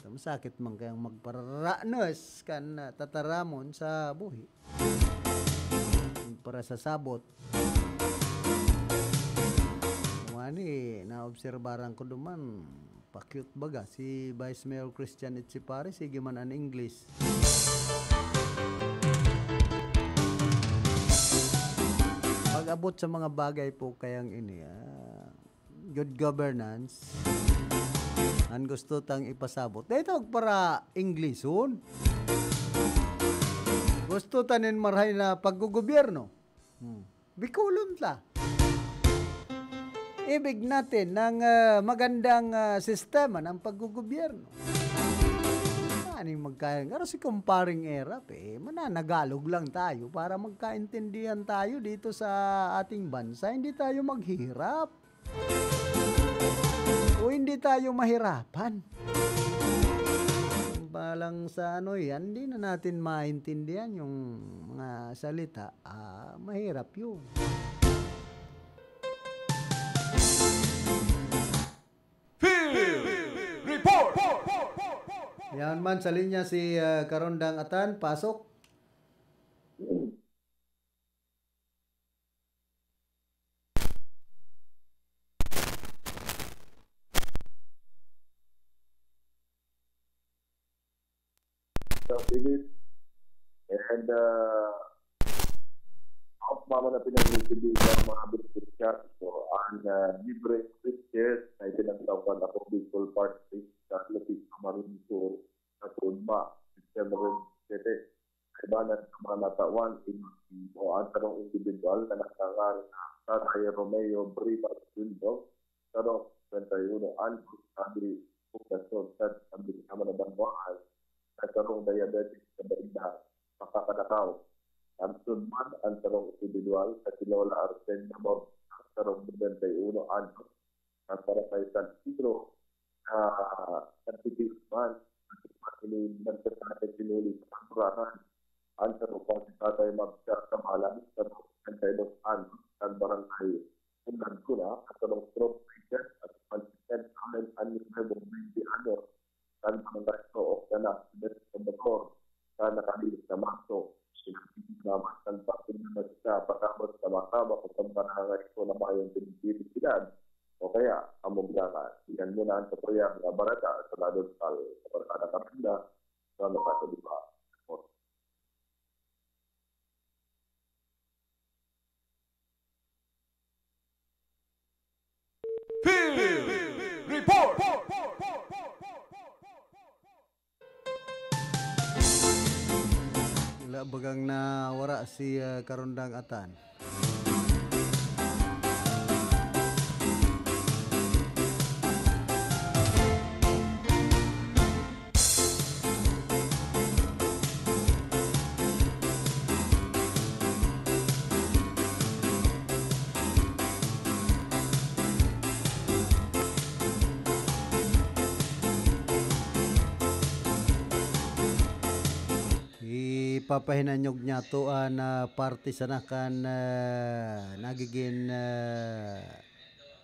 Masakit man kayang magpararanos kan, ah, tataramon sa Buhi. Para sa sabot. Ngani, naobserbaran ko duman, pa-cute baga, si Vice Mayor Christian Etchepare, sige man an English. Pag-abot sa mga bagay po kayang ini, ah, good governance, an gusto tang ipasabot. Dahil tawag para Englishon. Gusto ta nin marahay na paggogobyerno. Hmm. Bicolon ta. Ibig natin ng, ah, magandang, ah, sistema ng paggogobyerno. Ano yung magkaya? Pero si Kumparing Erap, eh, mananagalog lang tayo para magkaintindihan tayo dito sa ating bansa. Hindi tayo maghihirap. O hindi tayo mahirapan. Balang sa ano yan, hindi na natin maintindihan yung mga salita. Ah, mahirap yun. Field Report! Yan man sa linya si, ah, Karondang Atan, pasok. Sa Philip, and, uh, ang mama na pinag-ibig ng mga biscuit shop, so, ang, uh, libreng biscuit na itinatawag ako Bicol Party sa Lupig Camarines Sur, sa Tunma, September twenty-seven. Kaibanan sa mga natawan, in, o ang tanong individual na nakangaran na Tatay Romeo Brima Junior, sarong sesenta y uno anyos, sabi, Poblasyon, sa Pagdisama na Banwaan, na sarong diabetic sa Barinda, makakadakaw. Ang sunman, ang sarong individual, sa si Lola Arsen Namor, sarong nobenta y uno anyos, sa Barangay San Pedro, sa San Pedro man, nagtatapos sinuli sa Pagurahan. Ang sarong pa si Tatay Mabsa Kamalan, sa Santa Cruz, sa Barangay Unagkuna, kasunod group leader at president Alan Anibebo Bendiano, kan mga gasto o kana sa motor sa nakalilis na Marso. Sinabi naman ng pagpinangat sa patapos sa matama o sa mga nangangaito na mayong pinipili sila o kaya amugdangan. Yan muna ang tutuya mga barata sa Ladon Tal sa Barkada Kapanda sa Makasalipa. Field Report! Wala bagang nawara si, ah, Karondang Atan. Ipapahinanyog niyato an, ah, parte sana kan, ah, nagigin, ah,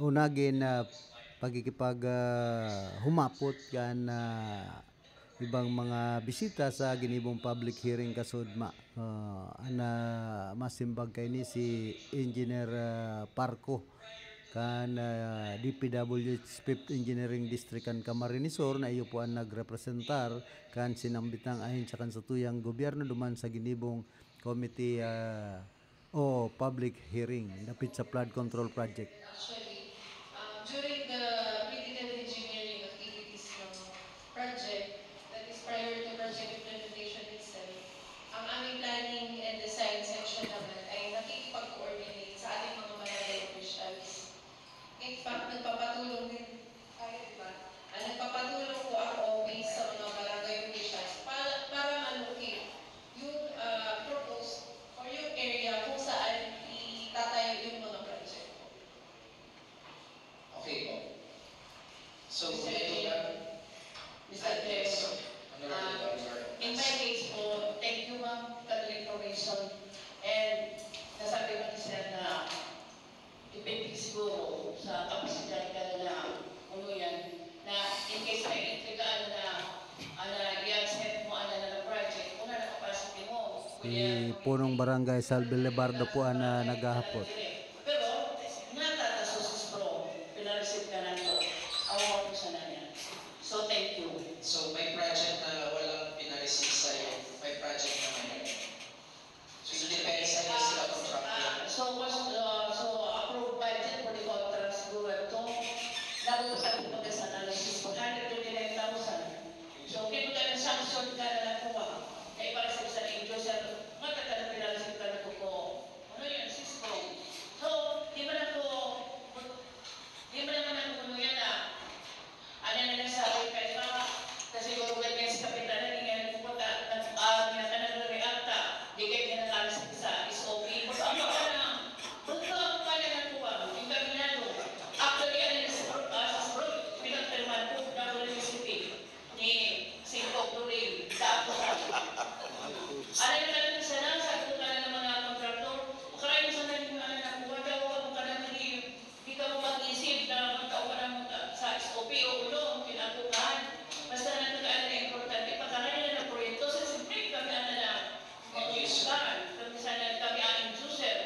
o nagin, ah, pagkikipag, ah, humapot kan, ah, ibang mga bisita sa ginibong public hearing kasudma. Ah, an, ah, masimbag kaini si Engineer, ah, Parco kan, ah, D P W H Fifth Engineering District kan Camarines Sur na iyo po an nagrepresentar kan sinambitang ahensya kan satuyang gobyerno duman sa ginibong committee, ah, o public hearing dapit sa flood control project. Actually, um, during the P D W G Punong Barangay Salvi Lebardo po ang, ah, naghahapot. Pero natataso si Spro, pinareceive ka na ito. Awa ko sana niya. So, thank you. So, may project na walang pinareceive sa'yo, may project na may. So, it depends sa iyo sila contractor. Ah, so, was, uh, so, approved budget for the contract siguro ito. Nabubutan ko pag sa analysis, one hundred twenty-nine thousand. So, kaya ka ng sanction ka na nakuha, na ipareceive sa end user, matatanong pinareceive ka na po po. Ano yun? Sisco. So, di ba na po, di ba naman ang kuno yan ah? Ano na nasabi kayo ba? Kasi guro ganyan si Kapitan, hindi nga nagpupunta, nag, ah, hindi na ka nagre-react ah. Di kayo ginagalas sa S O P. Baga ako ka na, baga ako ka na nagkuha, yung kaminado. Actually, ano yung sa, ah, sa Spro, pinagpirmahan ko, W C P, ni Singkog During, sa ako sa. Ano yung tanong sana, sa kung ka na ng mga kontraktor, makarayon sa naging ano na kuha daw, ako ka na naging Di ka mo mag-isip na magtao ka ng, ah, sa S O P o ulo, ang pinatukahan. Basta nagkakaan na importante, pagkakaila na proyekto, sa simple kami ang nala, Thank you, sir. Kami sana, kami ang end user.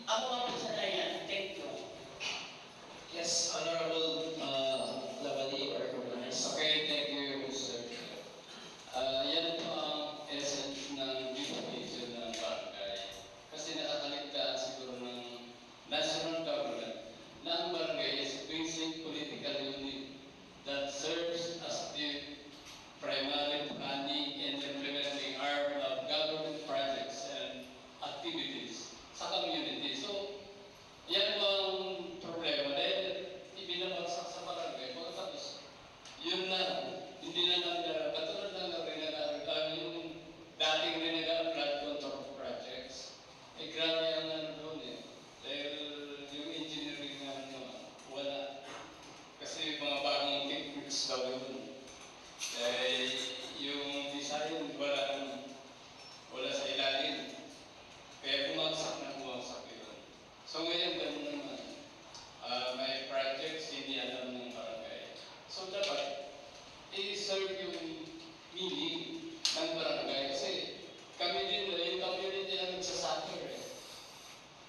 Ako ang po sa dayan. Thank you. Yes, Honorable uh, Labadi, recognize. Okay, thank you, Mister Chair. Ah, yan po ang essence ng duplication ng barangay. Kasi nakakaligtaan siguro ng national government na ang barangay is a basic political unit that serves as the primary planning and implementing arm of government projects and activities sa community. So, yan po ang problema dahil ibinabagsak sa barangay. Pagkatapos, yun na, hindi na lang, uh, katulad lang ng Rinaga, uh, yung dating Rinaga flood control projects. Eh, grabe ang ano doon eh. Dahil yung engineering na ano, wala. Kasi mga bagong techniques daw yun. Eh, yung design, wala, wala sa ilalim. Kaya bumagsak na bumagsak yun. So ngayon, ganun naman. Ah, may projects hindi alam ng barangay. So dapat, i-serve yung meaning ng barangay. Kasi kami din, yung community ang nagsasuffer eh.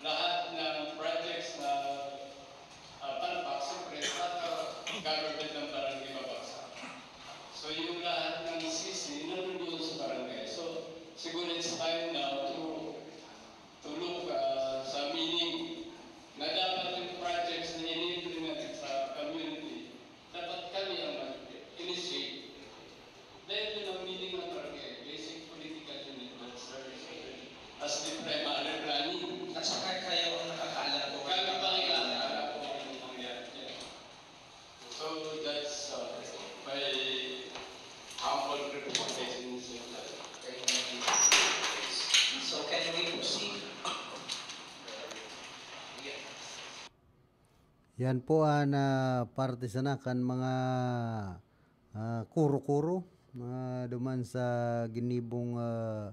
Lahat ng projects na uh, palpak, siyempre, uh, government ng barangay mabagsak. So yung lahat ng sisi, nandun sa barangay. So siguro it's time now to, to look uh, sa meaning na dapat yung projects na ini-implement sa community, dapat kami ang mag-initiate. Dahil yun ang meaning ng barangay, basic political unit that serves as the primary planning. At saka kayo ang nakakaalam kung Kami pa ang nakakaalam kung anong mangyari dyan. So that's uh, my humble representation, Mister Chair. So can we proceed? Yeah. Yan po ang, ah, parte sana kan mga, ah, kuro-kuro, ah, duman sa ginibong, ah,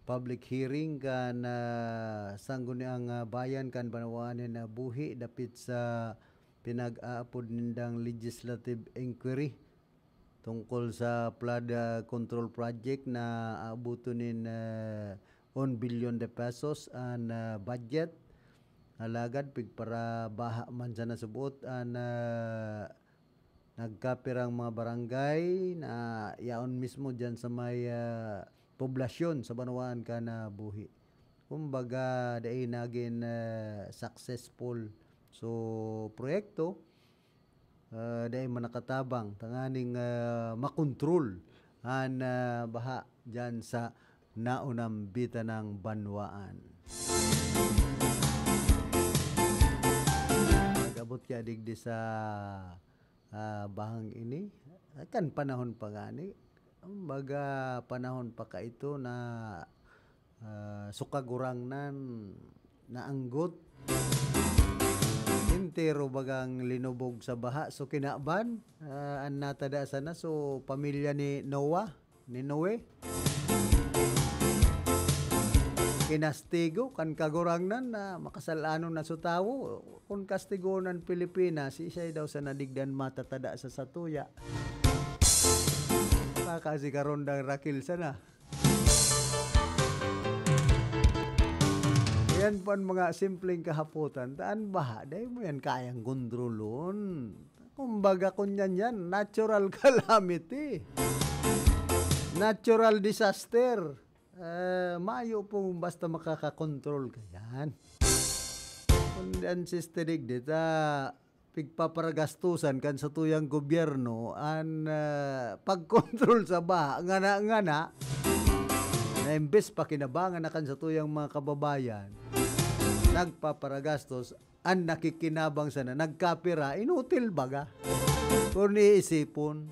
public hearing kan, ah, Sangguniang, ah, Bayan kan Banwaan nin, ah, Buhi dapit sa pinag-aapod nindang legislative inquiry tungkol sa flood, ah, control project na aaboton nin, ah, one billion de pesos an, ah, budget. Alagad pigparabaha man sana subot an, ah, nagkapirang mga barangay na yaon mismo diyan sa may, ah, poblasyon sa banwaan kan, ah, Buhi. Kumbaga, dai nagin, ah, successful. So, proyekto, ah, dai man nakatabang tanganing, ah, makontrol an, ah, baha diyan sa naunambitan ng banwaan. Nag-abot kaya digdi sa, ah, bahang ini? Kan panahon pa gani. Baga panahon pa kaito na, ah, so Kagurangnan naanggot. Entero bagang linubog sa baha. So kinaban, ah, an natada sana, so pamilya ni Noah, ni Noe. Kinastigo kan Kagurangnan na makasalanon na so tawo. Kun kastigoon an Pilipinas, siisay daw sa nadigdan matatada sa satuya? Baka si Karondang Rakil sana. Yan po ang mga simpleng kahapotan. Taan baha, dai mo yan kayang kontrolon. Kumbaga, kun yan yan, natural calamity. Natural disaster. Eh, mayo po basta makakakontrol ka yan. Kun yan, Sister Digdit, ah, pigpaparagastusan kan satuyang gobyerno an, ah, pagkontrol sa baha. Ngana, ngana, na imbes pakinabangan na kan satuyang mga kababayan, nagpaparagastos, an nakikinabang sana nagkapira, inutil baga. Kung iisipon,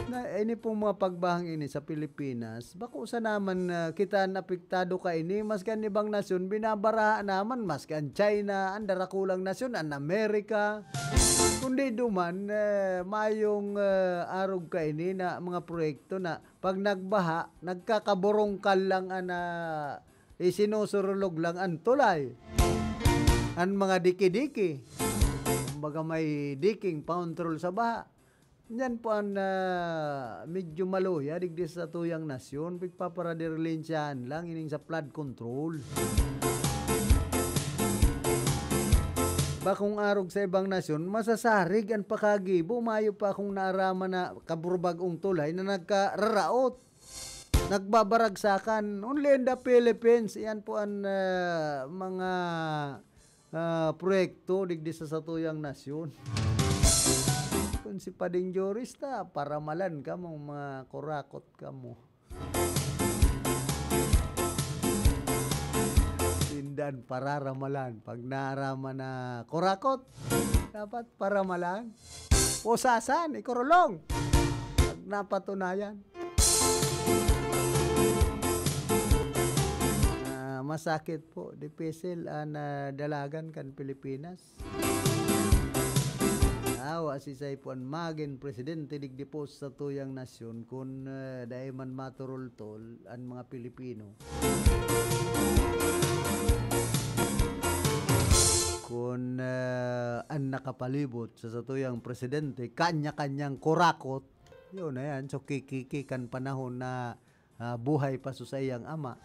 na ini pong mga pagbahang ini sa Pilipinas, bako sa naman, ah, kita an apektado kaini, maski an ibang nasyon, binabaraha naman, maski an China, an darakulang nasyon, an Amerika. Kundi duman, eh, mayong, eh, arog kaini na mga proyekto na pag nagbaha, nagkakaburungkal lang an, ah, isinusurulog lang an tulay. An mga diki-diki. Kumbaga, may diking pakontrol sa baha. Yan po an, ah, medyo maluya digdi sa satuyang nasyon. Pigpaparadirlensyahan lang ining sa flood control. Bakong arog sa ibang nasyon, masasarig an pakagibo. Mayo pa akong naaraman na kaburbag-ong tulay na nagkararaot. Nagbabaragsakan. Only in the Philippines, iyan po an, ah, mga, ah, proyekto digdi sa satuyang nasyon. Kun si Pading Joris ta, paramalan kamo, mga kurakot kamo. Sindan pararamalan. Pag naaraman na kurakot, dapat paramalan. Pusasan, ikurulong. Pag napatunayan. Ah, masakit po, dipisil an, ah, dalagan kan Pilipinas. Awa si Saipo an magin presidente digdi po sa tuyang nasyon kun, ah, dai man maturultol an mga Pilipino. Kun, ah, an nakapalibot sa satuyang presidente, kanya-kanyang kurakot, yun na yan. So, kikiki kan panahon na, ah, buhay pa so saiyang ama.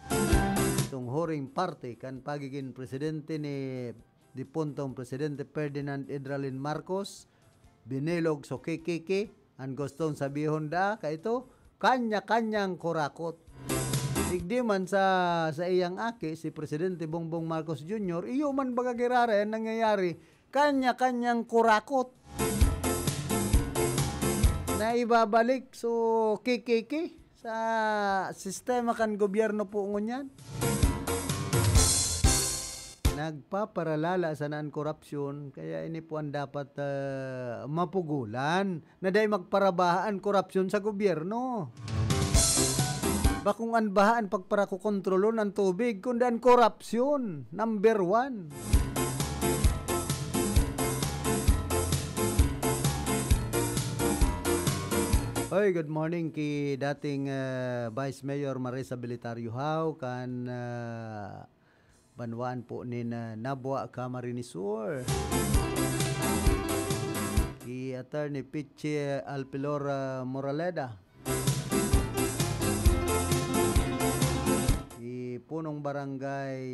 Itong huring parte kan pagiging presidente ni dipuntong Presidente Ferdinand Idralin Marcos, binilog so kikiki, an gustong sabihon da, kaito, kanya-kanyang kurakot. Digdi man sa, sa iyang aki, si Presidente Bongbong Marcos Junior, iyo man baga giraray an nangyayari, kanya-kanyang kurakot. Na ibabalik so kikiki sa sistema kan gobyerno po ngunyan. Nagpaparalala sana an korapsyon, kaya ini po an dapat, ah, mapugolan, na dai magparabaha an korapsyon sa gobyerno. Bakong an baha an pagparakokontrolon an tubig, kundi an korapsyon, number one. Oy, good morning ki dating, ah, Vice Mayor Marisa Belitario Hao, kan, ah, banwaan po nin, ah, Nabua, Camarines Sur. Ki Attorney Pichi Alpilor, ah, Moraleda. Ki Punong Barangay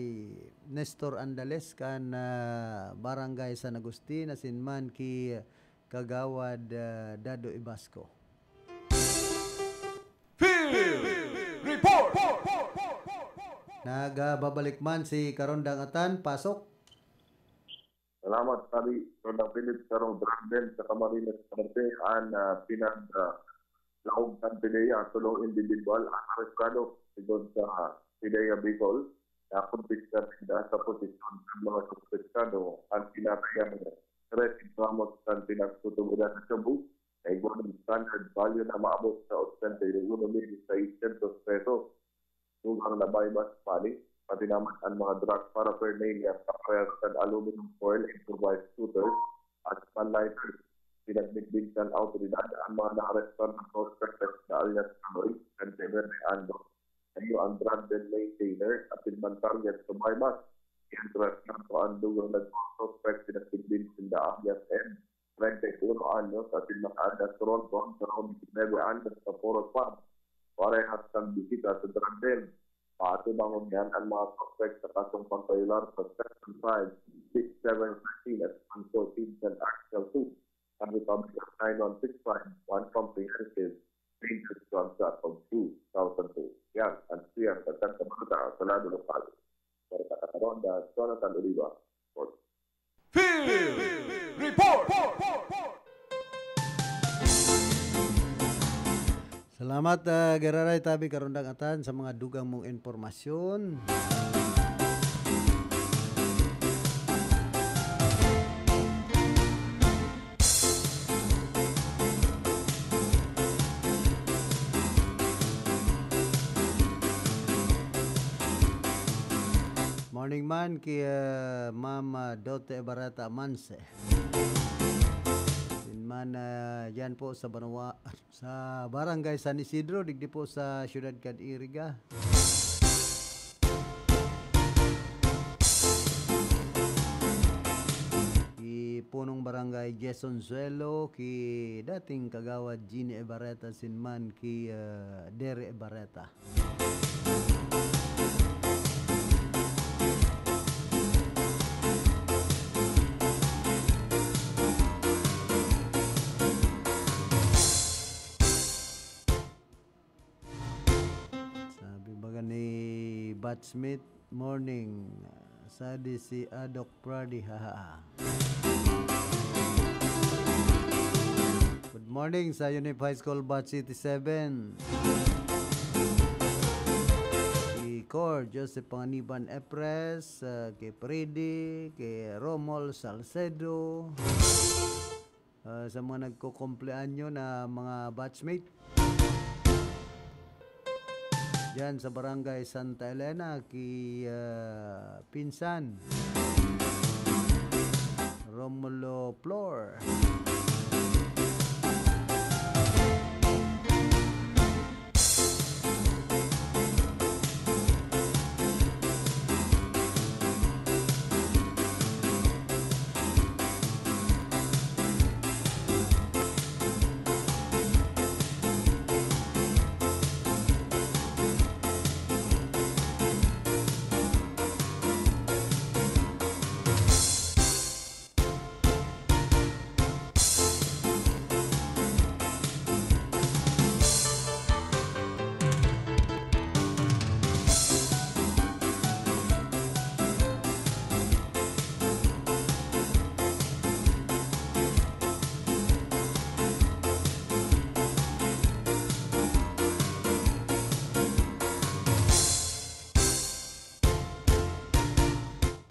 Nestor Andales kan, ah, Barangay San Agustin, asin man ki Kagawad, ah, Dado Ibasco. Field Report! Nagbabalik man si Karondang Atan, pasok. Salamat, Padi. Karondang Philip, karong drug den sa Camarines Norte, an, ah, pinag, ah, laog kan PDEA, tulo individual an arestado, sigon sa PDEA Bicol, nakumpiskar ninda sa posesyon kan mga suspetsado an pinatayang tres gramos kan pinagtutubodan na shabu na igwa nin standard value na maabot sa ochenta y uno mil seiscientos pesos. Dugang na buy-bust, Padi, pati naman an mga drug paraphernalia, kaparehas kan aluminum foil, improvised shooters, at pan lighters. Pinagbigbig kan awtoridad an mga naarestar na suspect na alias Kaloy, kan Temer ni Ando. Iyo an drug den maintainer, asin man target sa buy-bust. Mientras tanto, an dugang nagsuspect, pinagbigbig sinda alias M, treinta y uno anyos, asin makaalias Ronton, karong disinebe anyos, sa Forest Farm. Parehas kan bisita sa drug den. Paatubang ngunyan an mga suspek sa kasong pagbayolar sa Section five six seven thirteen at one fourteen ten Article two, ang Republic Act nine one six five, one Comprehensive Dangerous Drugs Act of two thousand two. Yan ang siyang dagdag na balita sa lado lokal. Para sa Kataronda, Jonathan Oliva, Report. Field Report! Salamat, ah, Giraray Tabi Karundang Atan, sa mga dugang mong impormasyon. Morning man ki, ah, Ma'am, ah, Dote Barata Manse. Yun man, ah, yan po sa Banwa-, sa Barangay San Isidro, digdi po sa Siyudad kan Iriga. Ki Punong Barangay Jason Zuelo, ki dating Kagawad Jeannie Ebareta, sin man ki, ah, Dere Ebareta. Sabi baga ni batchmate, "Morning, sadi si Adok Pradi, haha." Good morning sa Unip High School Batch eighty-seven. Si Cor Joseph Panganiban Epres, ah, kay Freddy, kay Romol Salcedo, ah, sa mga nagkukumpleanyo na mga batchmate. Diyan sa Barangay Santa Elena, ki, ah, Pinsan Romulo Flor.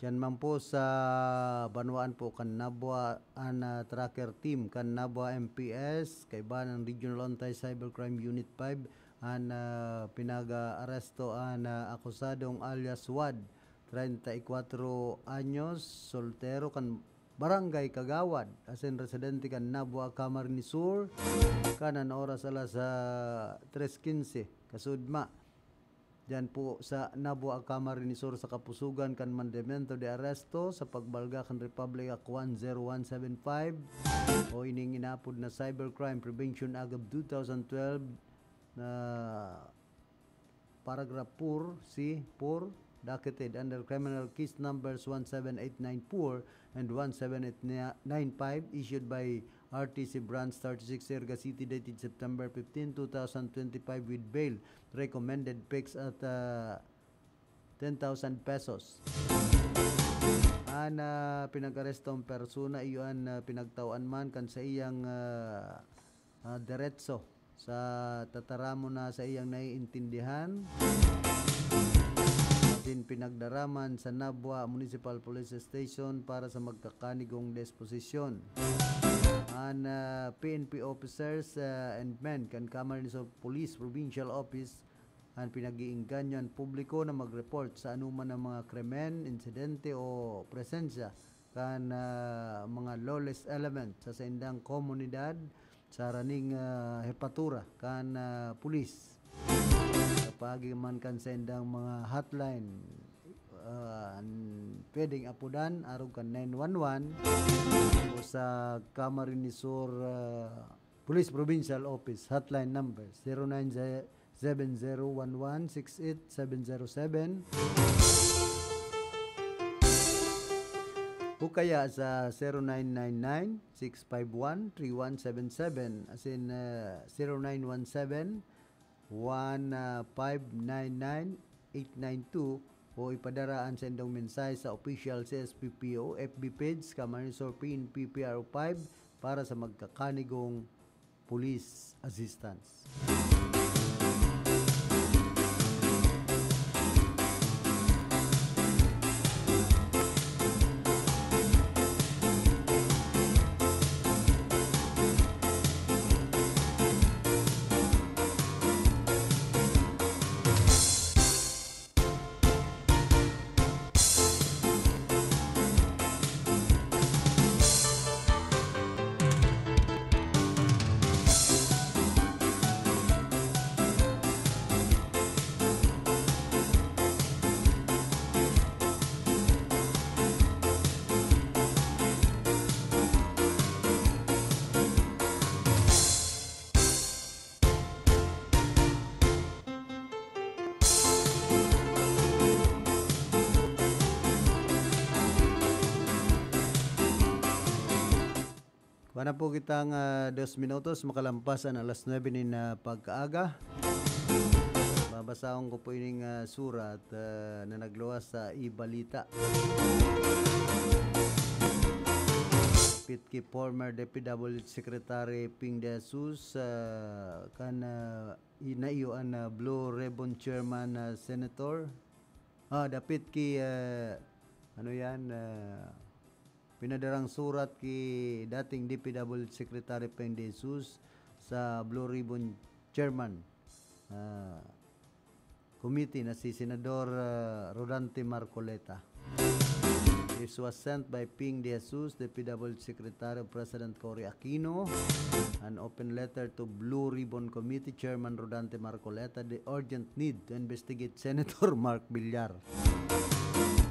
Diyan man po sa banwaan po kan Nabua, an, ah, tracker team kan Nabua M P S, kaiba ng Regional Anti-Cybercrime Unit five, an, ah, pinag-aaresto an, ah, akusadong alias Wad, treinta y cuatro anyos, soltero, kan Barangay Kagawad, asin residente kan Nabua, Camarines Sur, kan an oras alas, ah, tres quince, kasudma. Diyan po sa Nabua, Camarines Sur, sa kapusugan kan mandamiento de aresto sa pagbalga kan Republic Act one zero one seven five o ining inapod na Cybercrime Prevention Act of two thousand twelve na paragraph four C four, docketed under criminal case numbers one seven eight nine four and one seven eight nine five, issued by R T C Branch thirty-six, Serga City, dated September fifteen, two thousand twenty-five, with bail recommended fixed at, ah, ten thousand pesos. An, ah, pinag-arestong persona, iyo an, ah, pinagtawan man kan saiyang, ah, ah, deretso sa tataramon na saiyang naiintindihan, asin pinagdara man sa Nabua Municipal Police Station para sa magkakanigong disposisyon. An, ah, P N P officers, ah, and men kan Camarines Sur Police Provincial Office an pinag-iengganyo an publiko na mag-report sa anoman na mga krimen, insidente o presensya kan, ah, mga lawless element sa saindang komunidad, sa raning, ah, hepatura kan, ah, pulis. Sa paagi man kan saindang mga hotline, ah, an pwedeng apodan arog kan nine one one o sa Camarines Sur, ah, Police Provincial Office hotline number zero nine seven zero one one six eight seven zero seven o kaya sa zero nine nine nine six five one three one seven seven, as in, ah, zero nine one seven one five nine nine eight nine two, o ipadara an saindong mensahe sa official C S P P O F B page, Camarines Sur P N P P R O five, para sa magkakanigong police assistance. Kuha na po kitang, ah, dos minutos, makalampas an alas nuebe nin, ah, pagkaaga. Babasahon ko po ining, ah, surat, ah, na nagluwas sa iBalita. Dapit ki former D P W H Secretary Ping De Jesus, ah, kan, ah, i-, naiyo an, ah, Blue Ribbon Chairman, ah, Senator. Ah, dapit ki, ah, ano yan, ah, pinadarang surat ki dating D P W H Secretary Ping De Jesus sa Blue Ribbon Chairman, ah, Committee na si Senador, ah, Rodante Marcoleta. This was sent by Ping De Jesus, the P W H Secretary of President Cory Aquino, an open letter to Blue Ribbon Committee Chairman Rodante Marcoleta, the urgent need to investigate Senator Mark Villar.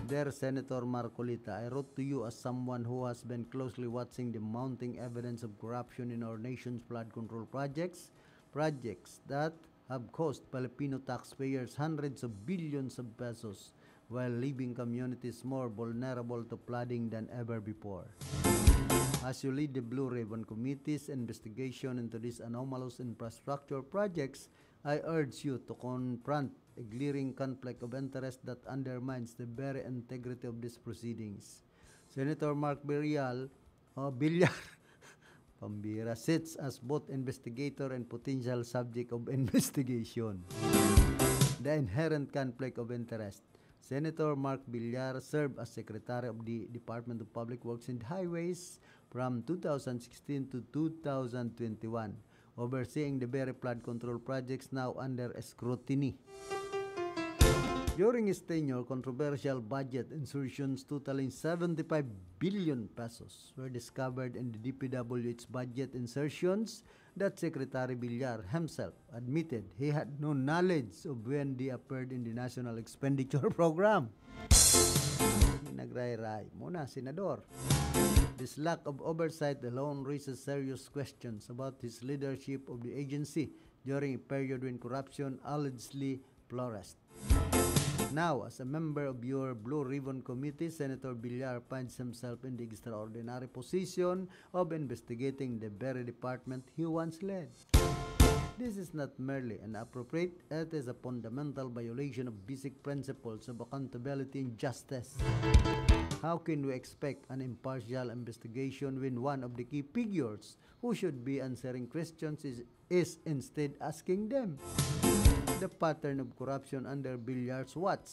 Dear Senator Marcoleta, I wrote to you as someone who has been closely watching the mounting evidence of corruption in our nation's flood control projects, projects that have cost Filipino taxpayers hundreds of billions of pesos while leaving communities more vulnerable to flooding than ever before. As you lead the Blue Ribbon Committee's investigation into these anomalous infrastructure projects, I urge you to confront a glaring conflict of interest that undermines the very integrity of these proceedings. Senator Mark Villar, oh, Villar, pambira, sits as both investigator and potential subject of investigation. The inherent conflict of interest. Senator Mark Villar served as Secretary of the Department of Public Works and Highways from two thousand sixteen to two thousand twenty-one, overseeing the very flood control projects now under scrutiny. During his tenure, controversial budget insertions totaling seventy-five billion pesos were discovered in the D P W H budget insertions that Secretary Villar himself admitted he had no knowledge of when they appeared in the National Expenditure Program. Nagrayray mo na, Senador. This lack of oversight alone raises serious questions about his leadership of the agency during a period when corruption allegedly flourished. Now, as a member of your Blue Ribbon Committee, Senator Villar finds himself in the extraordinary position of investigating the very department he once led. This is not merely inappropriate, it is a fundamental violation of basic principles of accountability and justice. How can we expect an impartial investigation when one of the key figures who should be answering questions is, is instead asking them? The pattern of corruption under Villar's watch,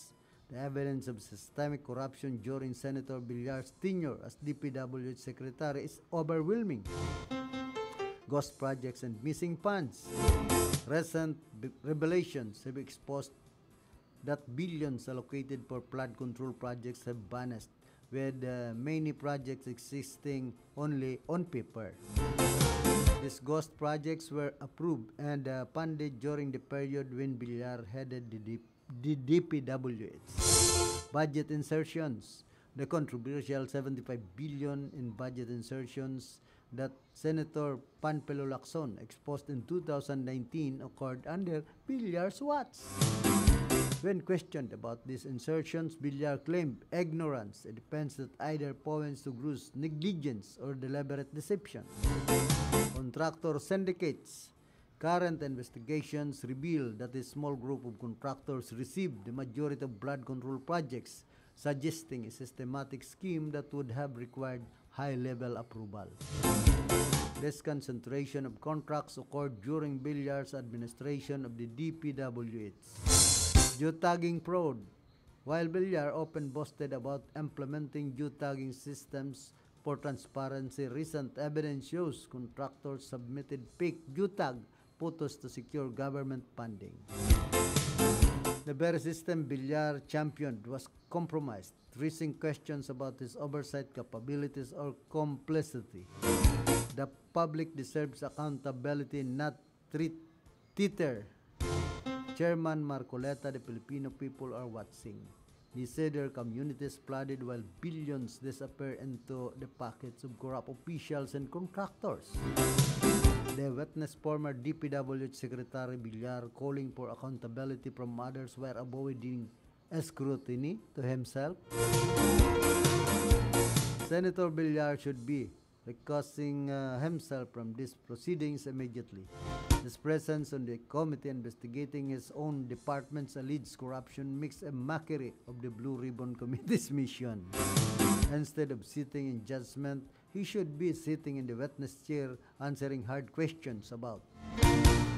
the evidence of systemic corruption during Senator Villar's tenure as D P W H secretary is overwhelming. Ghost projects and missing funds. Recent b-, revelations have exposed that billions allocated for flood control projects have vanished, with, uh, many projects existing only on paper. These ghost projects were approved and, uh, funded during the period when Villar headed the D-, the D P W H. Budget insertions. The controversial seventy-five billion in budget insertions that Senator Panfilo Lacson exposed in two thousand nineteen occurred under Villar's watch. When questioned about these insertions, Villar claimed ignorance, a defense that either points to gross negligence or deliberate deception. Contractor syndicates. Current investigations reveal that a small group of contractors received the majority of flood control projects, suggesting a systematic scheme that would have required high-level approval. This concentration of contracts occurred during Villar's administration of the D P W H. Geotagging fraud. While Villar often boasted about implementing geotagging systems for transparency, recent evidence shows contractors submitted fake geotag photos to secure government funding. The very system Villar championed was compromised, raising questions about his oversight capabilities or complicity. The public deserves accountability, not treat theater. Chairman Marcoleta, the Filipino people are watching. They say their communities flooded while billions disappear into the pockets of corrupt officials and contractors. They witnessed former D P W H Secretary Villar calling for accountability from others while avoiding scrutiny to himself. Senator Villar should be recusing, uh, himself from these proceedings immediately. His presence on the committee investigating his own department's alleged corruption makes a mockery of the Blue Ribbon Committee's mission. Instead of sitting in judgment, he should be sitting in the witness chair answering hard questions about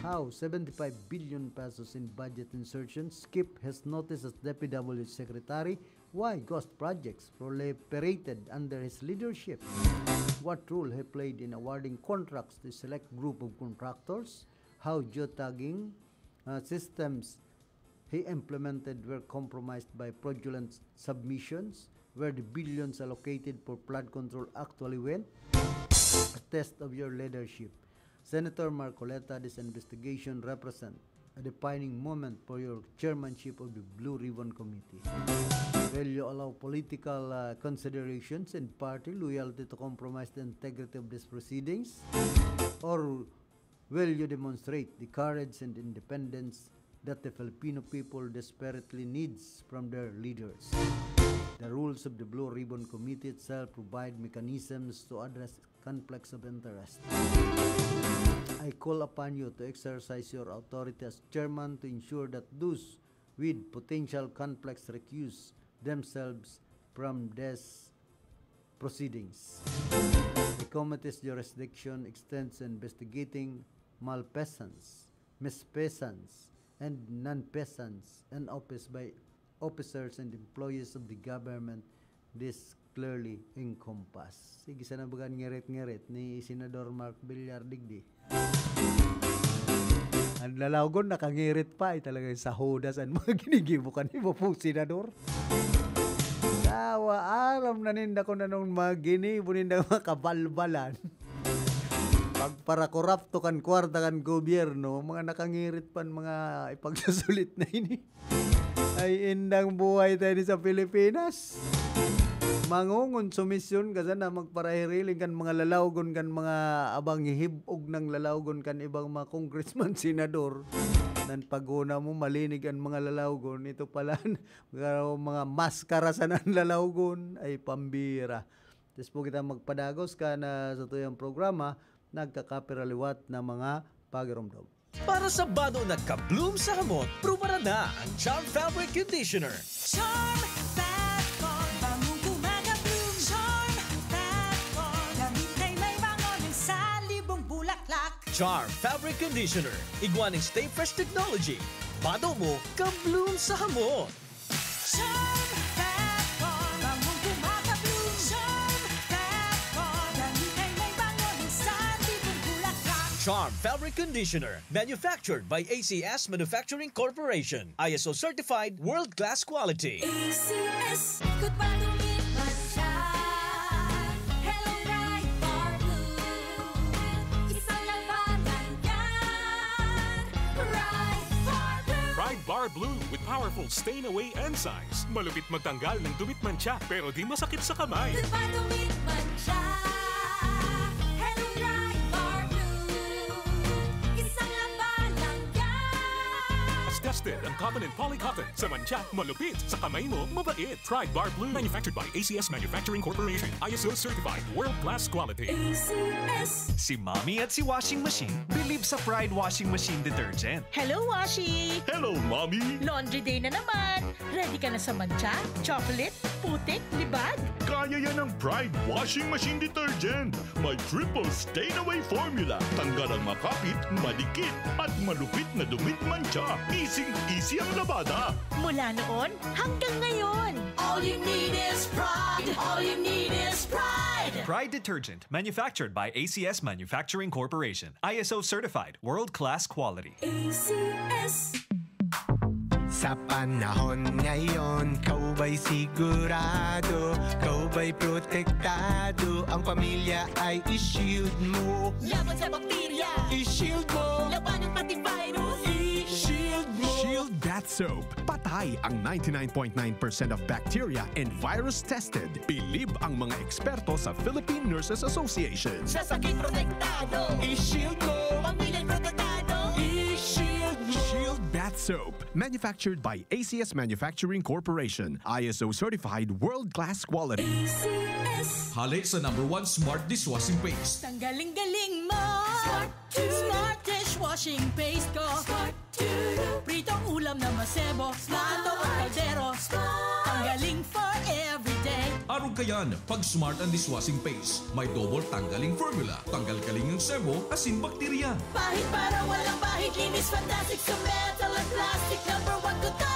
how seventy-five billion pesos in budget insertions skipped his notice as D P W H secretary, why ghost projects proliferated under his leadership, what role he played in awarding contracts to a select group of contractors, how geotagging, uh, systems he implemented were compromised by fraudulent submissions, where the billions allocated for flood control actually went. A test of your leadership. Senator Marcoleta, this investigation represent a defining moment for your chairmanship of the Blue Ribbon Committee. Will you allow political, uh, considerations and party loyalty to compromise the integrity of these proceedings? Or will you demonstrate the courage and independence that the Filipino people desperately needs from their leaders? The rules of the Blue Ribbon Committee itself provide mechanisms to address conflicts of interest. I call upon you to exercise your authority as chairman to ensure that those with potential conflicts recuse themselves from these proceedings. The committee's jurisdiction extends to investigating malfeasance, misfeasance, and nonfeasance in office by officers and employees of the government. This clearly encompass. Sige, sana baga ngirit-ngirit ni Senador Mark Villar digdi. Ang lalawgon, nakangirit pa, ay talagang sa hudas an mga ginigibo kan iba pong senador. Tawa, aram na ninda kung anong mga ginibo ninda, mga kabalbalan. Pagparakorapto kan kwarta kan gobyerno, mga nakangirit pan mga ipagsusulit na ini. Ay, indang buhay tayo ni sa Pilipinas. Mangongonsumisyon ka sana, magparahiriling kan mga lalawgon, kan mga abang hihib-og ng lalawgon kan ibang mga congressman, senador. Nan paguna mo, malinig an mga lalawgon. Ito pala, mga maskara sana an lalawgon. Ay, pambira. Tapos po kita magpadagos ka na sa tuyang programa, nagkakapiraliwat na mga pagiromdom. Para sa bado na ka-bloom sa hamot, prubaran na ang Charm Fabric Conditioner. Charm Fat Con, bangong gumagabloom. Charm Fat Con, damit ay may bango ng salibong bulaklak. Charm Fabric Conditioner, igwa ning Stay Fresh Technology. Bado mo, ka-bloom sa hamot. Charm Fat Con, bangong gumagabloom. Charm Fat Con, damit ay may bango ng salibong bulaklak. Charm Fabric Conditioner, manufactured by A C S Manufacturing Corporation. I S O certified, world-class quality. A C S, good pa tumit man siya. Hello, Bright Bar Blue. Isang labanan yan. Bright Bar Blue. Bright Bar Blue with powerful stain away enzymes. Malupit magtanggal ng dumitmantsa pero di masakit sa kamay. Good pa tumit man siya. Hello, Tested ang cotton and poly cotton. Sa mantsa, malupit. Sa kamay mo, mabait. Pride Bar Blue. Manufactured by A C S Manufacturing Corporation. I S O certified. World class quality. A C S. Si Mommy at si Washing Machine believe sa Pride Washing Machine Detergent. Hello, Washi! Hello, Mommy! Laundry day na naman! Ready ka na sa mantsa, chocolate, putik, libag? Kaya yan ng Pride Washing Machine Detergent. May triple stain away formula. Tanggal ang makapit, madikit, at malupit na dumi't mantsa. Easy-easy ang labada. Mula noon hanggang ngayon. All you need is Pride. All you need is Pride. Pride Detergent, manufactured by A C S Manufacturing Corporation. I S O certified, world-class quality. A C S. Sa panahon ngayon, ikaw ba'y sigurado? Ikaw ba'y protektado? Ang pamilya ay i-shield mo. Laban sa bakterya. I-shield mo. Labanan pati virus. I-shield mo. Shield Bath Soap. Patay ang ninety-nine point nine percent of bacteria and virus tested. Bilib ang mga eksperto sa Philippine Nurses Association. Sa sakit protektado. I-shield mo. Pamilya'y protektado. I-shield mo. Shield Bath Soap. Manufactured by A C S Manufacturing Corporation. I S O certified world-class quality. A C S. Hali sa number one smart dishwashing paste. Tanggaling-galing mo. Smart. Smart dishwashing paste ko. Smart. Pritong ulam na masebo. Smart. Adobo kaldero. Smart. Tanggaling for everyday. Arog kayan, pag Smart ang dishwashing paste. May double tanggaling formula. Tanggal kaling ang sebo, asin bakterya. Pahid para walang bahid, linis fantastic sa metal at plastic. Number one ko to.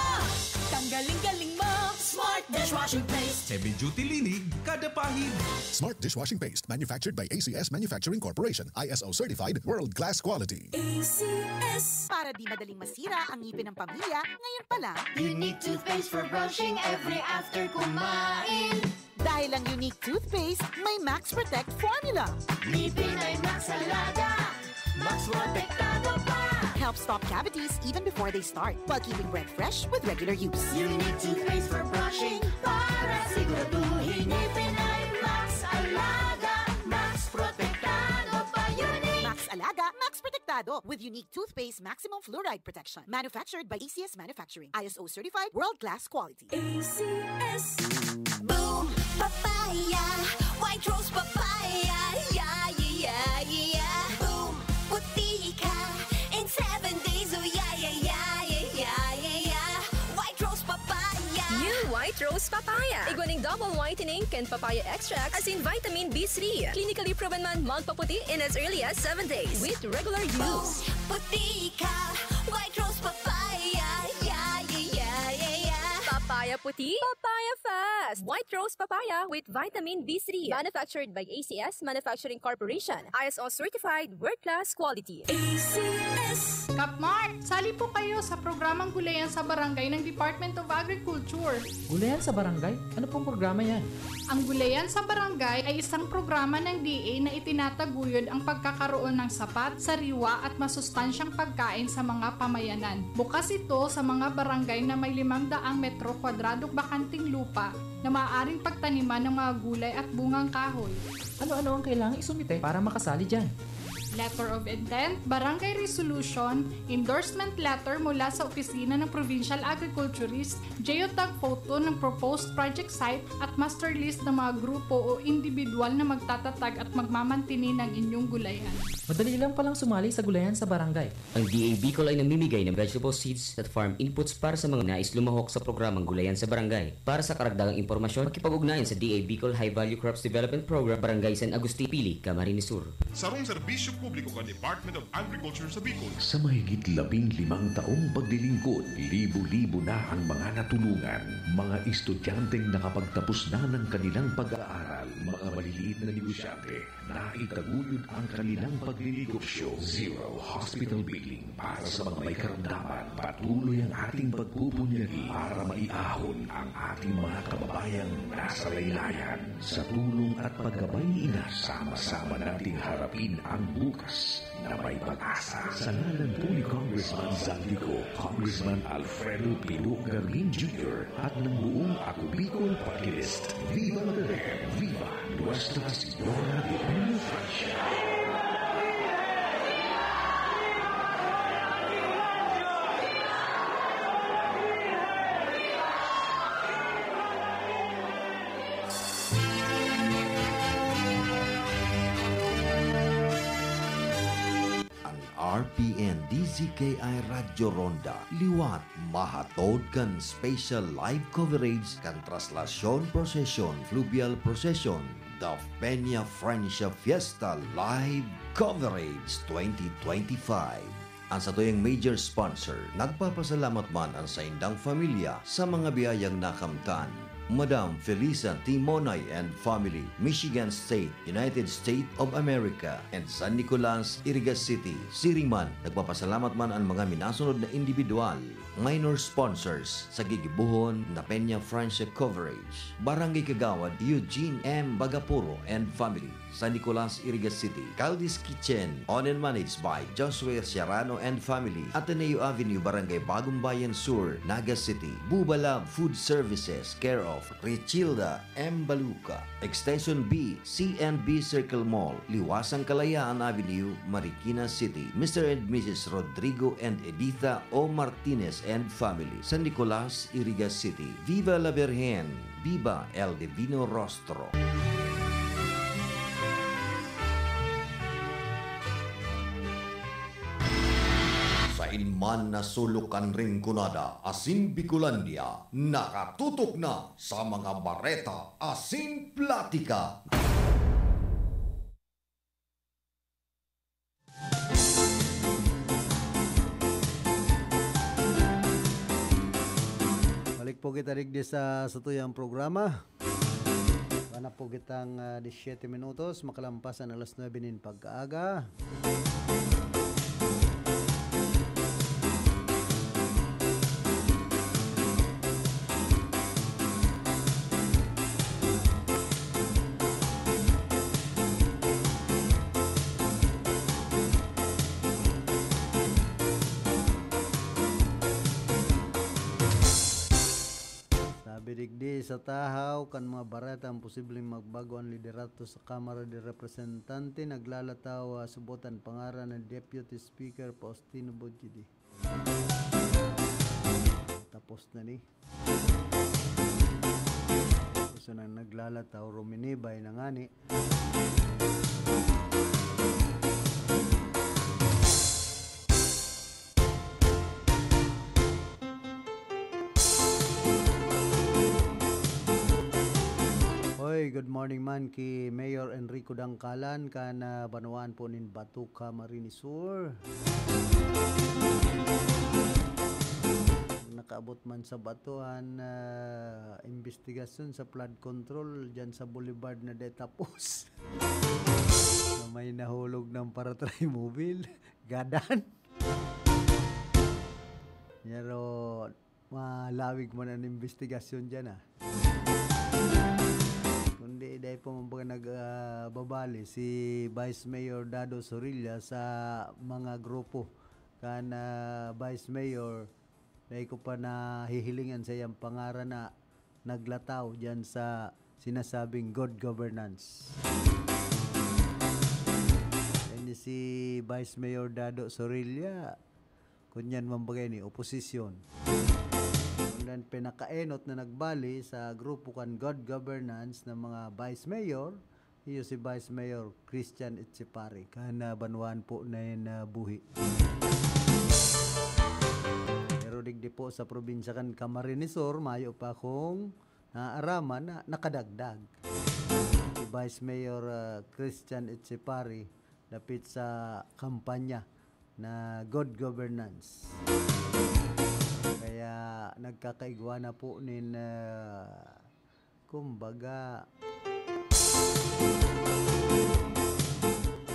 Tanggaling-galing mo, Smart dishwashing paste. Heavy duty linig, kada pahid. Smart dishwashing paste, manufactured by A C S Manufacturing Corporation, I S O certified, world class quality. A C S. Para di madaling masira ang ngipin ng pamilya, ngayon pa lang. Unique toothpaste for brushing every after kumain. Dahil ang Unique Toothpaste may Max Protect Formula. Ngipin ay Max Alaga, Max Protektado pa. Helps stop cavities even before they start, while keeping breath fresh with regular use. Unique Toothpaste for brushing, para siguraduhin ngipin ay Max Alaga, Max Protektado pa. Unique. Max Alaga, Max Protektado, with Unique Toothpaste Maximum Fluoride Protection. Manufactured by A C S Manufacturing. I S O certified, world-class quality. A C S. Boom! Papaya! White Rose Papaya! Yeah, yeah, yeah, yeah! Boom! Puti ka in seven days! Oh, yeah, yeah, yeah! White Rose Papaya! New White Rose Papaya. Igwa ning double whitening kan papaya extract asin vitamin B three. Clinically proven man magpaputi in as early as seven days with regular use. Boom! Puti ka! White Rose Papaya! Yeah, yeah, yeah, yeah, yeah! Papaya puti, papaya fast! White Rose Papaya with vitamin B three. Manufactured by A C S Manufacturing Corporation. I S O certified, world-class quality. A C S. Kapmart, sali po kayo sa programang Gulayan sa Barangay ng Department of Agriculture. Gulayan sa Barangay? Ano pong programa yan? Ang Gulayan sa Barangay ay isang programa ng D A na itinataguyod ang pagkakaroon ng sapat, sariwa at masustansyang pagkain sa mga pamayanan. Bukas ito sa mga barangay na may limang daang metro kwadradong bakanting lupa na maaaring pagtaniman ng mga gulay at bungang kahoy. Ano-ano ang kailangang isumite para makasali dyan? Letter of intent, barangay resolution, endorsement letter mula sa opisina ng provincial agriculturist, geotag photo ng proposed project site at master list ng mga grupo o individual na magtatatag at magmamantini ng inyong gulayan. Madali lang palang sumali sa Gulayan sa Barangay. Ang D A Bicol ay namimigay ng vegetable seeds at farm inputs para sa mga nais lumahok sa programang Gulayan sa Barangay. Para sa karagdagang impormasyon, makipag-ugnayan sa D A Bicol High Value Crops Development Program, Barangay San Agustin, Pili, Camarines Sur. Sarong serbisyo publiko kan Department of Agriculture sa Bicol. Sa mahigit labing limang taong paglilingkod, libo-libo na ang mga natulungan, mga estudyanteng nakapagtapos na ng kanilang pag-aaral, mga maliliit na negosyante, naitaguyod ang kanilang pagninegosyo. Zero hospital billing para sa mga may karamdaman. Patuloy ang ating pagpupunyagi para maiahon ang ating mga kababayang nasa laylayan. Sa tulong at paggabay ni Ina, sama-sama nating harapin ang bukas na may pag-asa. Sa ngalan po ni Congressman Zaldy Co, Congressman Alfredo Pino Garmin Junior at ng buong Ako Bicol Party List, Viva Madre! Viva Nuestra Señora de Bonifacio! P N D Z K I Radyo Ronda, liwat mahatod kan special live coverage kan Traslasyon Procession, Fluvial Procession, the Peña Francia Fiesta Live Coverage twenty twenty-five. Ang satuyang major sponsor, nagpapasalamat man ang saindang familia sa mga biyayang nakamtan. Madam Felisa Timonay and family, Michigan State, United States of America, and San Nicolas, Iriga City. Siring man, nagpapasalamat man ang mga minasunod na individual, minor sponsors sa gigibohon na Peña Francia coverage. Barangay Kagawad Eugene M. Bagapuro and family, San Nicolas, Iriga City. Caldi's Kitchen, owned and managed by Joshua Serrano and family, Ateneo Avenue, Barangay Bagong Bayan Sur, Naga City. Buba Lab Food Services, care of Richilda M. Baluca. Extension B, C and B Circle Mall, Liwasang Kalayaan Avenue, Marikina City. Mister and Missus Rodrigo and Editha O. Martinez and family, San Nicolas, Iriga City. Viva la Virgen! Viva El Divino Rostro! Sain man na sulok kan Rinconada asin Bicolandia, nakatutok na sa mga bareta asin platika. Balik po kita digdi sa satuyang programa. Wala po kitang, ah, disyete minutos, makalampas an alas nuebe nin pag-aaga. Sabi digdi sa tahaw kan mga bareta, ang posibleng magbago an liderato sa Kamara de Representante, naglalataw, ah, subot an pangaran ni Deputy Speaker Faustino Bujidi. Tapos na ni. Gusto nang naglalataw, ruminibay na ngani. Hoy, good morning man ki Mayor Enrico Dangkalan kan, ah, banwaan po nin Bato, Camarines Sur. Nakaabot man sa Bato an, ah, imbestigasyon sa flood control dyan sa Boulevard na de tapos. Na may nahulog ng paratry mobile. Gadan. Pero malawig man an imbestigasyon dyan, ah. Kundi dahil po mga nag-, ah, babali si Vice Mayor Dado Sorilla sa mga grupo kan, ah, Vice Mayor, dahil ko pa nahihilingan sa iyang pangaran na naglataw dyan sa sinasabing good governance. Yan si Vice Mayor Dado Sorilla, kunyan man bagay ni oposisyon. Kunyan pinakaenot na nagbali sa grupo kan good governance ng mga Vice Mayor, iyo si Vice Mayor Christian Echepare, kan, ah, banwaan po na yan na buhi. Pero digdi po sa probinsya kan Camarines Sur, mayo pa akong naaraman na nakadagdag si Vice Mayor, ah, Christian Echepare dapit sa kampanya na good governance. Kaya nagkakaigwa na po nin, ah, kumbaga,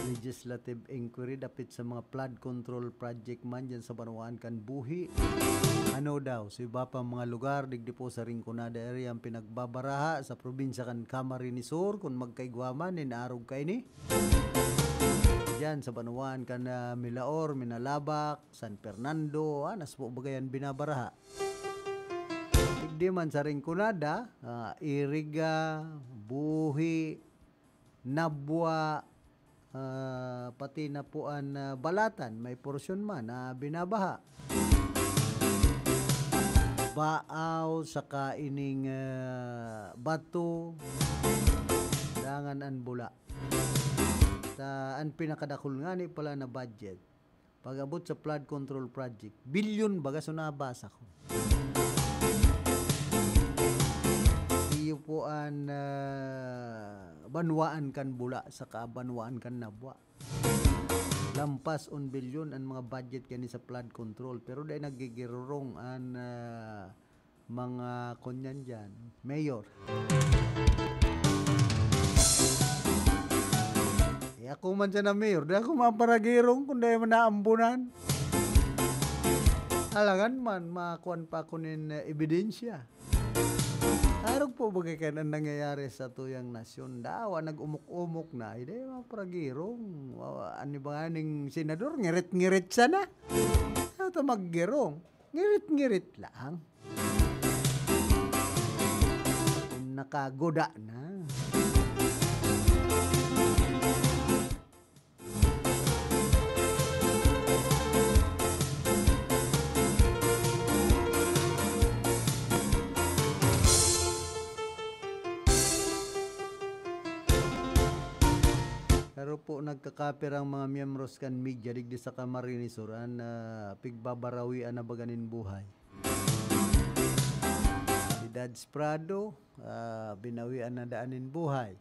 legislative inquiry dapit sa mga flood control project man dyan sa banwaan kan buhi. Ano daw, sa iba pang mga lugar, digdi po sa Rinconada area ang pinagbabaraha sa probinsya kan Camarines Sur, kung magkaigwa man, nin arog kaini. Diyan sa banwaan kan, ah, Milaor, Minalabac, San Fernando, ah, nas po bagay an binabaraha. Digdi man sa Rinconada, ah, Iriga, Buhi, Nabua, ah, pati na po an, ah, Balatan, may porsyon man na binabaha. Baaw, saka ining, ah, Bato, dangan an Bula. Sa, an pinakadakul ngani pala na budget, Pag-abot sa flood control project, bilyon baga, so nabasa ko. Iyo po an, ah, banwaan kan Bula saka banwaan kan Nabua. Lampas un bilyon an mga budget kani sa flood control, pero dai naggigirorong an, ah, mga kunyan diyan, mayor. Eh, ako man siya na mayor, di ako maparagirong kung di man naambunan. Alangan man, makuan pa ako nin, eh, ebidensya. Arog po bagay kan an nangyayari sa tuyang nasyon. Dawa, nag-umok-umok na, hindi maparagirong. Wa-, ano ba nga ning senador? Ngirit-ngirit siya na. Ano to maggirong? Ngirit-ngirit lang. Nakaguda na. Pero po, nagkakapirang mga miyembros kan media digdi sa Camarines Sur an, ah, pigbabarawian na baga nin buhay. Si Dads Prado, ah, binawian na daan nin buhay.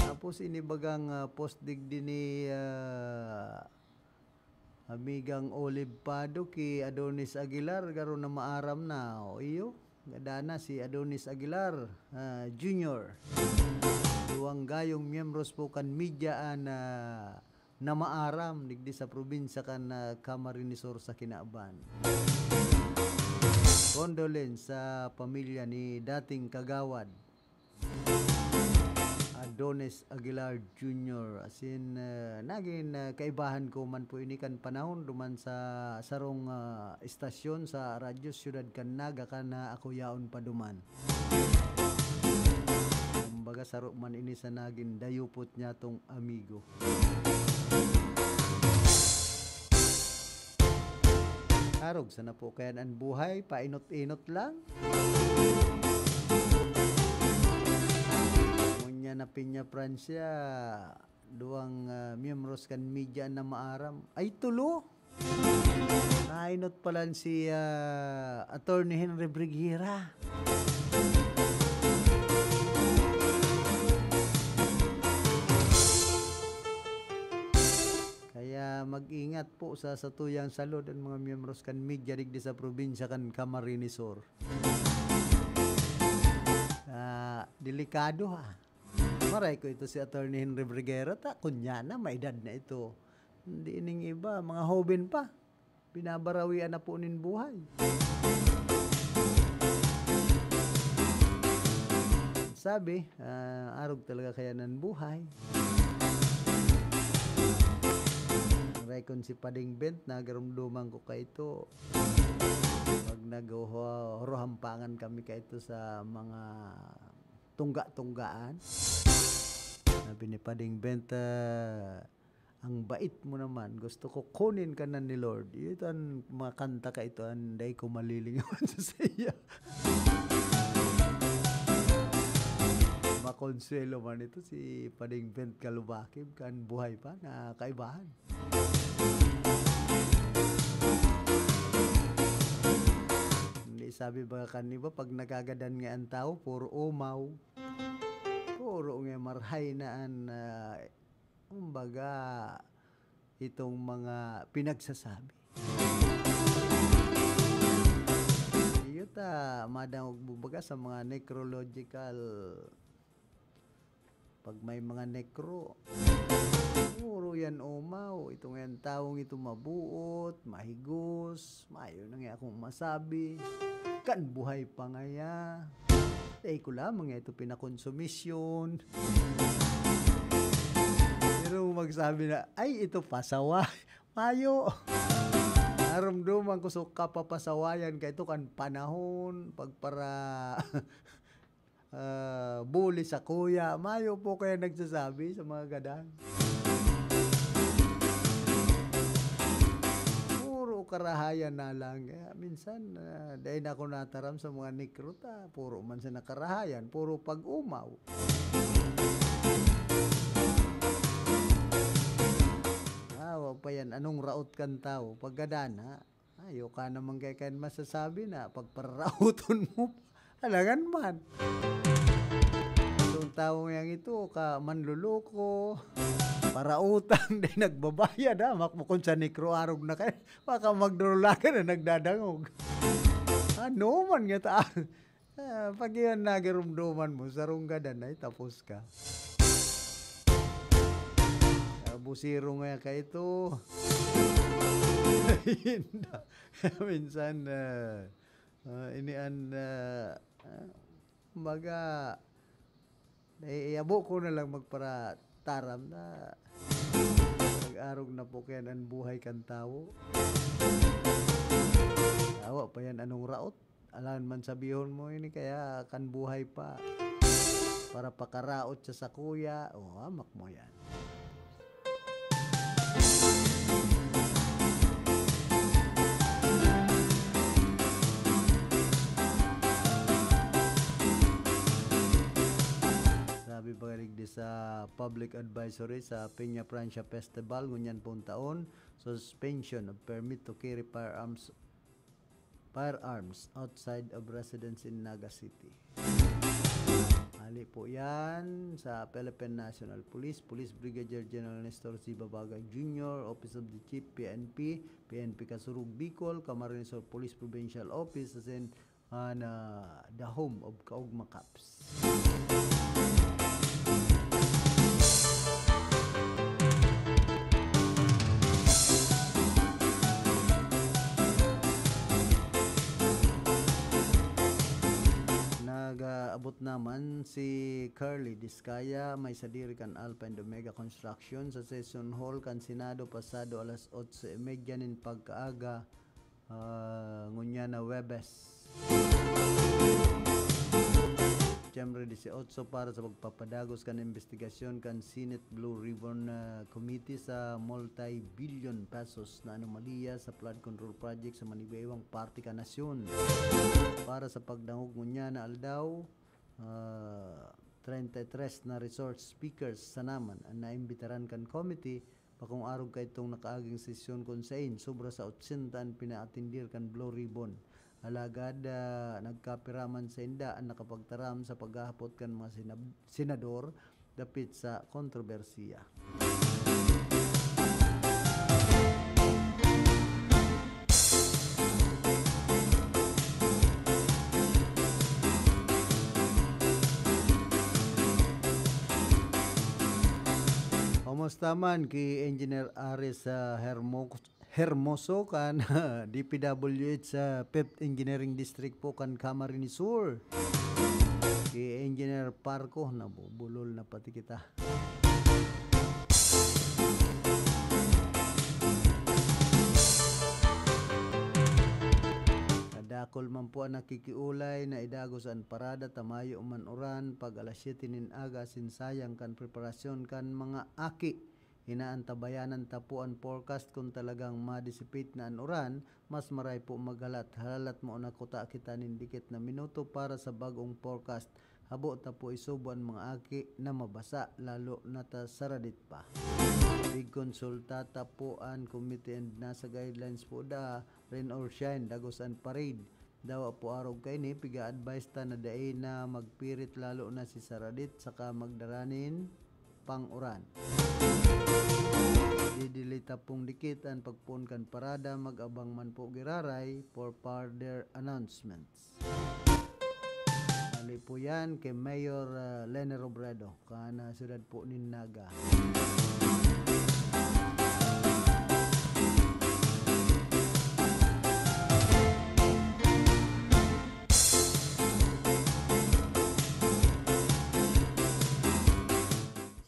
Tapos ini bagang, ah, post digdi ni, ah, Amigang Olive Pado ki Adonis Aguilar, garo na maaram na. O iyo, gadan na si Adonis Aguilar, ah, Junior. Duwang gayong miyembros po kan media an, ah, na maaram digdi sa probinsya kan, ah, Camarines Sur sa kinaban. Condolence sa pamilya ni dating kagawad Adonis Aguilar Junior. As in, ah, nagin, ah, kaibahan ko man po ini kan panahon duman sa sarong, ah, istasyon sa Radyo Siyudad kan Naga kan, ah, ako yaon pa duman. Kumbaga, saro man ini sa nagin dayupot niya tong amigo. Arog sana po kayan an buhay, painot-inot lang. Ngunyan na Peña Francia, duwang, ah, miyembros kan media na maaram. Ay, tulo! Nainot palan si, ah, Attorney Henry Briguera. Kaya mag-ingat po sa satuyang salud an mga miyembros kan media digdi sa probinsya kan Camarines Sur. Ah, delikado, ha. Maray ko ito si Attorney Henry Briguera, ta, kunya na, may edad na ito. Hindi ning iba, mga hoben pa. Binabarawian na po nin buhay. Sabi, ah, arog talaga kaya ng buhay. Aray, kun si Pading Bent, nagarumduman ko kaito. Pag naghuhuruhampangan kami kaito sa mga tungga-tunggaan. Sabi ni Pading Bent, ah, "Ang bait mo naman, gusto ko kunin ka na ni Lord." Ito ang mga kanta ka ito, ang dai ko malilingawan sa saya. Makonsuelo man ito si Pading Bent Kalubakib, kan buhay pa, na kaibahan. Hindi, sabi baga kan iba, pag nagagadan nga ang tao, puro umaw. Puro nga marhay na an, ah, kumbaga, itong mga pinagsasabi. Iyo ta, madangog mo baga sa mga necrological Pag may mga nekro, puro yan umaw. Itong yan tawong ito mabuot, mahigos, mayo na nga akong masabi. Kan buhay pa ngaya. Dai ko lamang nga ito pinakonsumisyon. Pero magsabi na, "Ay, ito pasawa." Mayo. Narumduman ko so kapapasawayan ka ito kan panahon, pagpara ah, buli sa kuya. Mayo po kaya nagsasabi sa mga gadan. Puro karahayan na lang. Kaya minsan, ah, dai na ako nataram sa mga nekrot, ah. Puro man sa nakarahayan, puro pag-umaw. Ah, wa pa yan anong raot kan tawo, pagkadana, ayo ka naman kay kan masasabi na pagpararauton mo, alangan man. Itong tawo yang ito, ka manloloko, parautang, di nagbabayad, ha? Makmukon sa Negro Arog na kayo, baka magdurulagan na nagdadangog. Ano man nga ta-, ah, pag iyan nagirumduman mo, sarong gadan ay tapos ka. Ah, busiro nga ka ito. Minsan, ah, ah, ini an, ah, ah, kumbaga, eh, iyabo ko na lang magparataram na mag-arog na po kayan an buhay kan tawo. Awa pa yan anong raot. Alangan man sabihon mo ini, kaya kan buhay pa. Para pakaraot sa sakuya, o, hamak mo yan. Sabi pa digdi sa public advisory sa Peña Francia Festival, ngunyan pong taon, suspension of permit to carry firearms, firearms outside of residence in Naga City. Hali po yan sa Philippine National Police, Police Brigadier General Nestor C. Babagay Junior, Office of the Chief, P N P, P N P Kasurug Bicol, Camarines Sur Police Provincial Office, asin, ah, na the home of Kaugma Cops. Nag-aabot naman si Curly Discaya, may sadiri kan Alpha and Omega Construction, sa session hall kan Senado pasado alas otso y media nin pagkaaga, ah, ngunyan na Huwebes, Disyembre dieciocho, para sa pagpapadagos kan imbestigasyon kan Senate Blue Ribbon, ah, Committee sa multi-billion pesos na anomalya sa flood control project sa manibaybang parte kan nasyon. Para sa pagdangog ngunyan na aldaw, ah, treinta y tres na resource speakers sanaman an naimbitaran kan committee, bakong arog kaitong nakaaging sesyon kun sain sobra sa otsenta an pinaatindir kan Blue Ribbon. Alagad, ah, nagkapira man sainda an nakapagtaram sa paghahapot kan mga sinab-, senador dapit sa kontrobersiya. Kumusta man ki Engineer Aris, ah, Hermo-, Hermoso kan D P W H sa Fifth Engineering District po kan Camarines Sur? Ki Engineer Parco, nabubulol na pati kita. Kadakul man po an nakikiolay na idagos an parada ta mayo man uran pag alas siyete nin aga, asin sayang kan preparasyon kan mga aki. Inaantabayanan ta po an forecast. Kun talagang ma-dissipate na an uran, mas maray po maghalat. Halalat mo na kuta kita nin dikit na minuto para sa bag-ong forecast. Habo ta po isubo an mga aki na mabasa, lalo na ta sa Radit pa. Pigkonsulta ta po an committee and nasa guidelines po da, rain or shine, dagos an parade. Dawa po arog kaini, piga-advise ta na dai na magpirit, lalo na si Saradit, saka magdara nin pang-uran. Didili ta pong dikit an pagpoon kan parada, mag-abang man po giraray for further announcements. Hali po yan kay Mayor, ah, Leni Robredo, kan, ah, siyudad po nin Naga.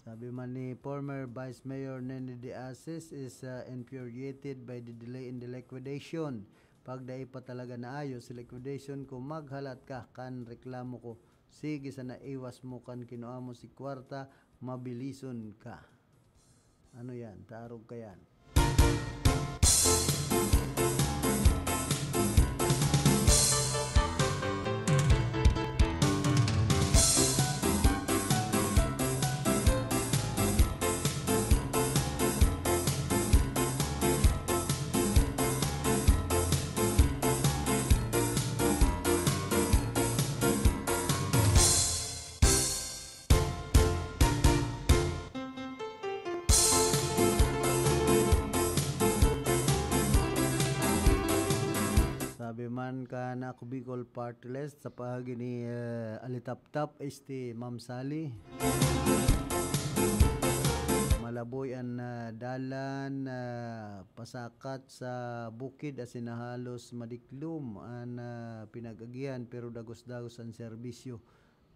Sabi man ni former Vice Mayor Nene De Asis is, ah, infuriated by the delay in the liquidation. Pag dai pa talaga naayos si liquidation ko, maghalat ka kan reklamo ko. Sige sana, iwas mo kan kinua mo si kwarta, mabilison ka. Ano yan? Taarog ka yan. Kan Ako Bicol Party List sa paagi ni, eh, Alitaptap, este, Ma'am Sally. Malaboy an, ah, dalan, ah, pasakat sa bukid asin halos madiklom an, ah, pinag-agihan, pero dagos-dagos an serbisyo.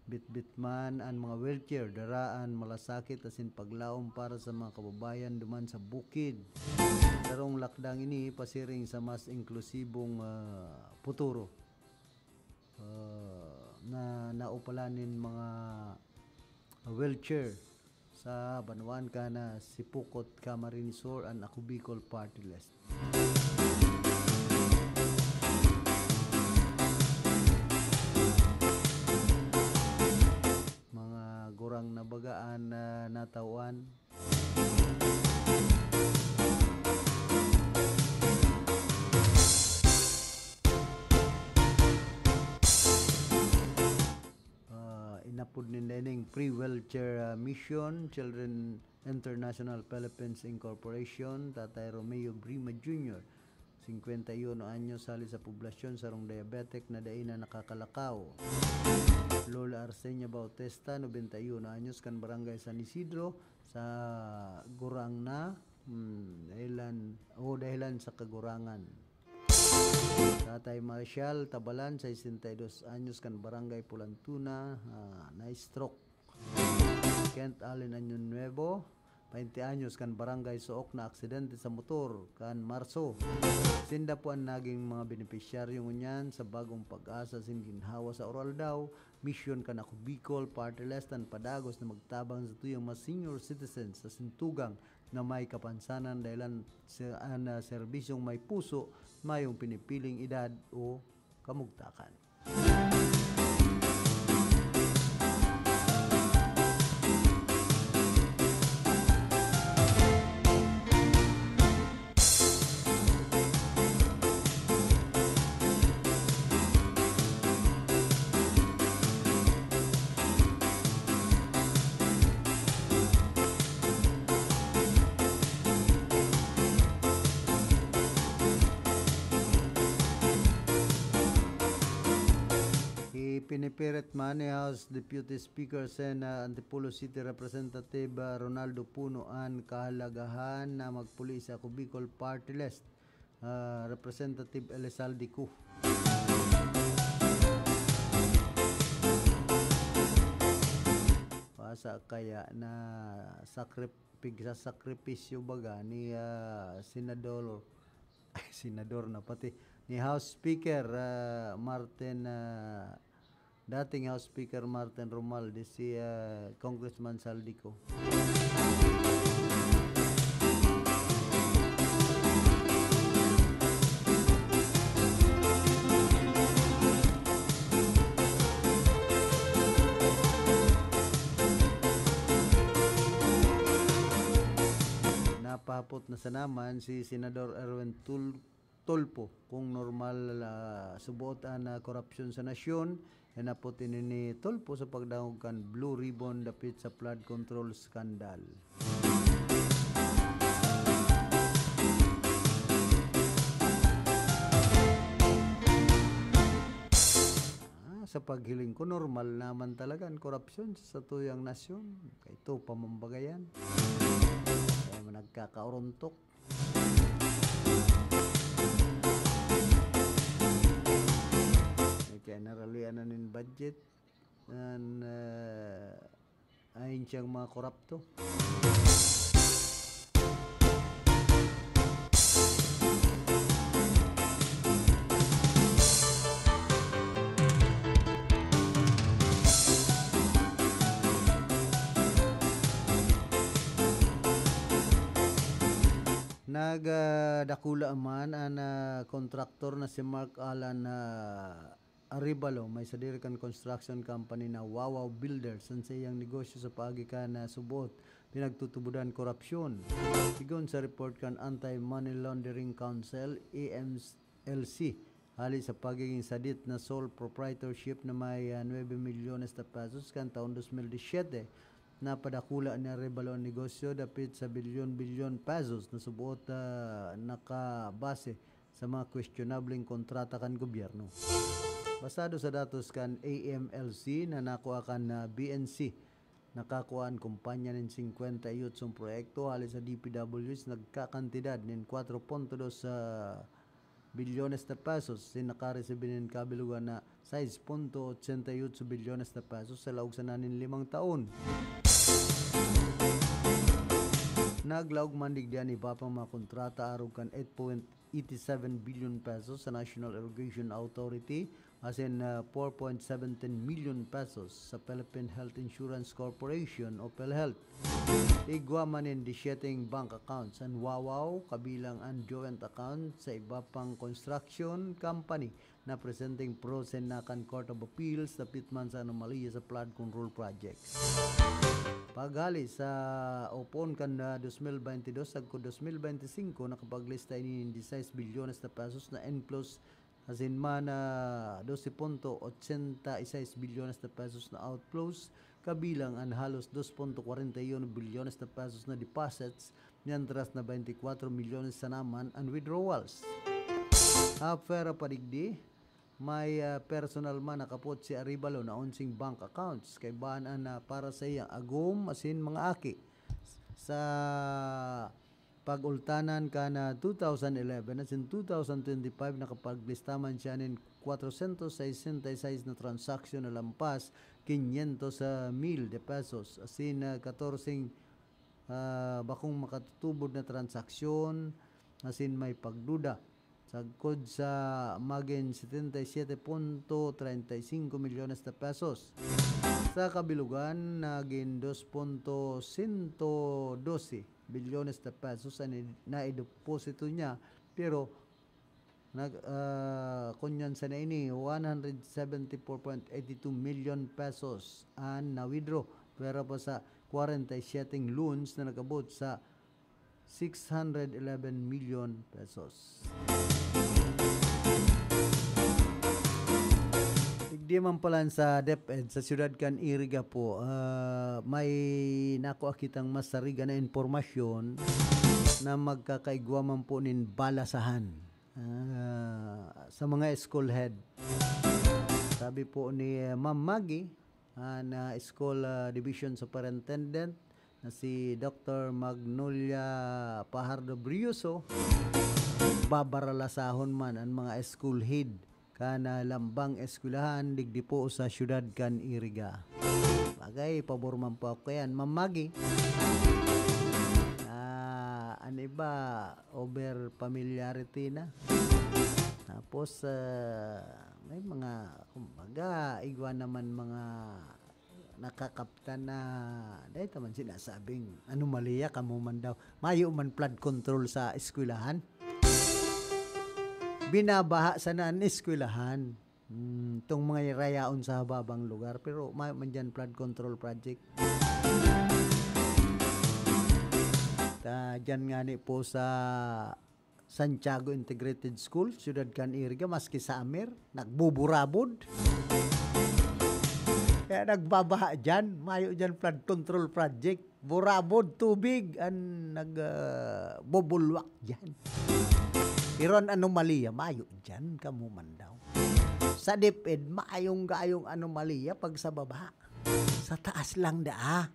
Bitbit man an mga wheelchair, dara an malasakit asin paglaom para sa mga kababayan duman sa bukid. Sarong lakdang ini pasiring sa mas inklusibong, ah, futuro, ah, na naupalan nin mga wheelchair sa banwaan kan Sipocot, Camarines Sur, an Ako Bicol Party List. Mga gurang na baga an, ah, natawan. Ah, inapod ninda ining Free Wheelchair, ah, Mission, Children International Philippines Incorporation, Tatay Romeo Brima Junior, singkwenta y uno anyos, hali sa poblasyon, sarong diabetic na dai na nakakalakaw. Lola Arsenia Bautista, nobenta y uno anyos, kan Barangay San Isidro, sa gurang na, hmm, dahilan, o dahilan sa kagurangan. Tatay Marshall Tabalan, sesenta y dos anyos, kan Barangay Pulantuna, ah, na-stroke. Kent Allen Año Nuevo, baynte anyos, kan Barangay Sook, na aksidente sa motor kan Marso. Sinda po an naging mga benepisyaryo ngunyan sa Bagong Pag-asa asin ginhawa sa Oro-Aldaw, Mission kan Ako Bicol Party List an padagos na magtabang sa tuyang mga senior citizens sa sintugang na may kapansanan dahilan sa, an, ah, serbisyong may puso, mayong pinipiling edad o kamugtakan. Ipinipirit man ni House Deputy Speaker Sen, ah, Antipolo City Representative, ah, Ronaldo Puno an kahalagahan na magpuli sa Ako Bicol Party List, ah, Representative Elizalde Co. Pasa kaya na sakrip-, pigsasakripisyo baga ni, ah, Senador, ay, Senador na pati, ni House Speaker, ah, Martin, ah, dating House Speaker Martin Romualdez, si, ah, Congressman Zaldy Co. Napahapot na sana man si Senador Erwin Tul-, Tulfo kung normal, ah, suboot an, ah, korapsyon sa nasyon. Hinapot ini ni Tulfo sa pagdangog kan Blue Ribbon dapit sa flood control scandal. Ah, sa paghiling ko, normal naman talaga an korapsyon sa tuyang nasyon. Kay ito, pamambagayan. Kaya man nagkakaorontok. Kaya naraluyan na nin budget. An, ah, ayon siyang mga korapto. Nag, ah, dakula man an, ah, kontraktor na si Mark Alan, ah, Arevalo, may sadiri kan construction company na Wawaw Builders, an saiyang negosyo sa paagi kan, ah, suboot pinagtutubodan korapsyon. Sigon sa report kan Anti-Money Laundering Council, A M L C, hali sa pagiging sadit na sole proprietorship na may, ah, nuebe milyones na pesos kan taon dos mil disyete, napadakula ni Arevalo an negosyo dapit sa bilyon-bilyon pesos na suboot, ah, nakabase sa mga kwestiyonableng kontrata kan gobyerno. Basado sa datos kan A M L C na nakua kan, ah, B N C, nakakua an kumpanya nin singkwenta y otsong proyekto hali sa D P W H nagkakantidad nin kwatro punto dos, ah, bilyones na pesos, asin nakaresibi nin kabilugan na sais punto otsenta y otso bilyones na pesos sa laog sana nin limang taon. Naglaog man digdi an iba pang mga kontrata arog kan eight point eighty-seven billion pesos sa National Irrigation Authority, asin, ah, four point seventeen million pesos sa Philippine Health Insurance Corporation o PhilHealth. Igwa man nin disyeteng bank accounts an Wawaw, kabilang an joint account sa iba pang construction company na presenteng prosen na kan Court of Appeals dapit man sa anomalya sa flood control projects. Paghali sa o poon kan, ah, dos mil baynte dos sagkod dos mil baynte singko, nakapaglista ini nin disais bilyones na pesos na inflows, asin man, ah, dose punto otsenta y sais bilyones na pesos na outflows, kabilang an halos dos punto kwarenta y uno bilyones na pesos na deposits, mientras na baynte kwatro milyones sana man an withdrawals. Apwera pa digdi, may, ah, personal man na kapot si Arevalo na onseng bank accounts, kaibahan an, ah, para sa iyang agom asin mga aki. Sa pag-ultanan kan, ah, two thousand eleven asin two thousand twenty-five, nakapaglista man siya nin kwatrosyentos sesenta y seis na transaksyon na lampas kinyentos mil de pesos, asin, ah, katorseng, ah, bakong makatutubod na transaksyon, asin may pagduda. Sagkod sa magin setenta y siete punto treinta y cinco milyones na pesos. Sa kabilugan, nagin dos punto sento dose bilyones na pesos an id-, naideposito niya, pero nag-, ah, kunyan sana ini, one hundred seventy-four point eighty-two million pesos an na-withdraw. Pwera pa sa kwarenta y siyeteng loans na nag-abot sa six hundred eleven million pesos. Digdi man palan sa DepEd sa siyudad kan Iriga po, ah, may nakua kitang masariga na impormasyon na magkakaigwa man po nin balasahan, ah, sa mga school head. Sabi po ni, ah, Ma'am Maggie, ah, na school, ah, division superintendent na si Doktor Magnolia Pajardo Brioso, babaralasahon man an mga school head kan, ah, lambang eskwelahan digdi po sa siyudad kan Iriga. Bagay, pabor man po ako kayan, Ma'am Maggie. Ah, an iba, over familiarity na. Tapos, ah, may mga, kumbaga, igwa naman mga nakakaptan na, dahil naman sinasabing anomalya, kamo man daw. Mayo man flood control sa eskwelahan. Binabaha sana an eskwelahan. Hmm, tong mga rayaon sa hababang lugar, pero mayo man dyan flood control project. Ta, dyan nga ni po sa Santiago Integrated School, siyudad kan Iriga, maski summer, nagbuburabod. Kaya nagbabaha dyan, mayo dyan flood control project. Burabod, tubig, an nag, ah, bubulwak dyan. Pero an anomalya, mayo dyan, kamo man daw. Sa DepEd, mayong gayong anomalya pag sa baba. Sa taas lang daa.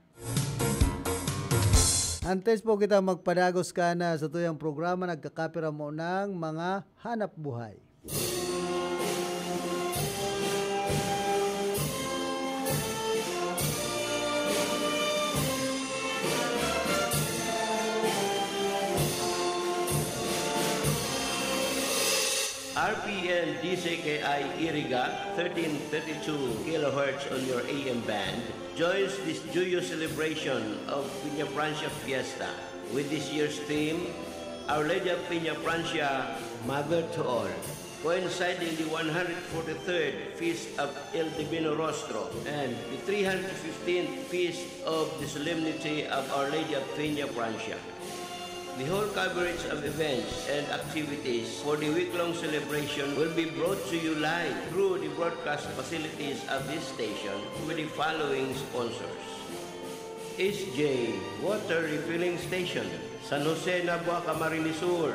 Antes po kita magpadagos kan satuyang programa, nagkakapira mo ng mga hanap buhay. R P N D C K I Iriga, thirteen thirty-two kilohertz on your A M band, joins this joyous celebration of Peñafrancia Fiesta with this year's theme, Our Lady of Peñafrancia, Mother to All, coinciding the one hundred forty-third Feast of El Divino Rostro and the three hundred fifteenth Feast of the Solemnity of Our Lady of Peñafrancia. The whole coverage of events and activities for the week-long celebration will be brought to you live through the broadcast facilities of this station with the following sponsors: H J Water Refilling Station, San Jose, Nabua, Camarines Sur.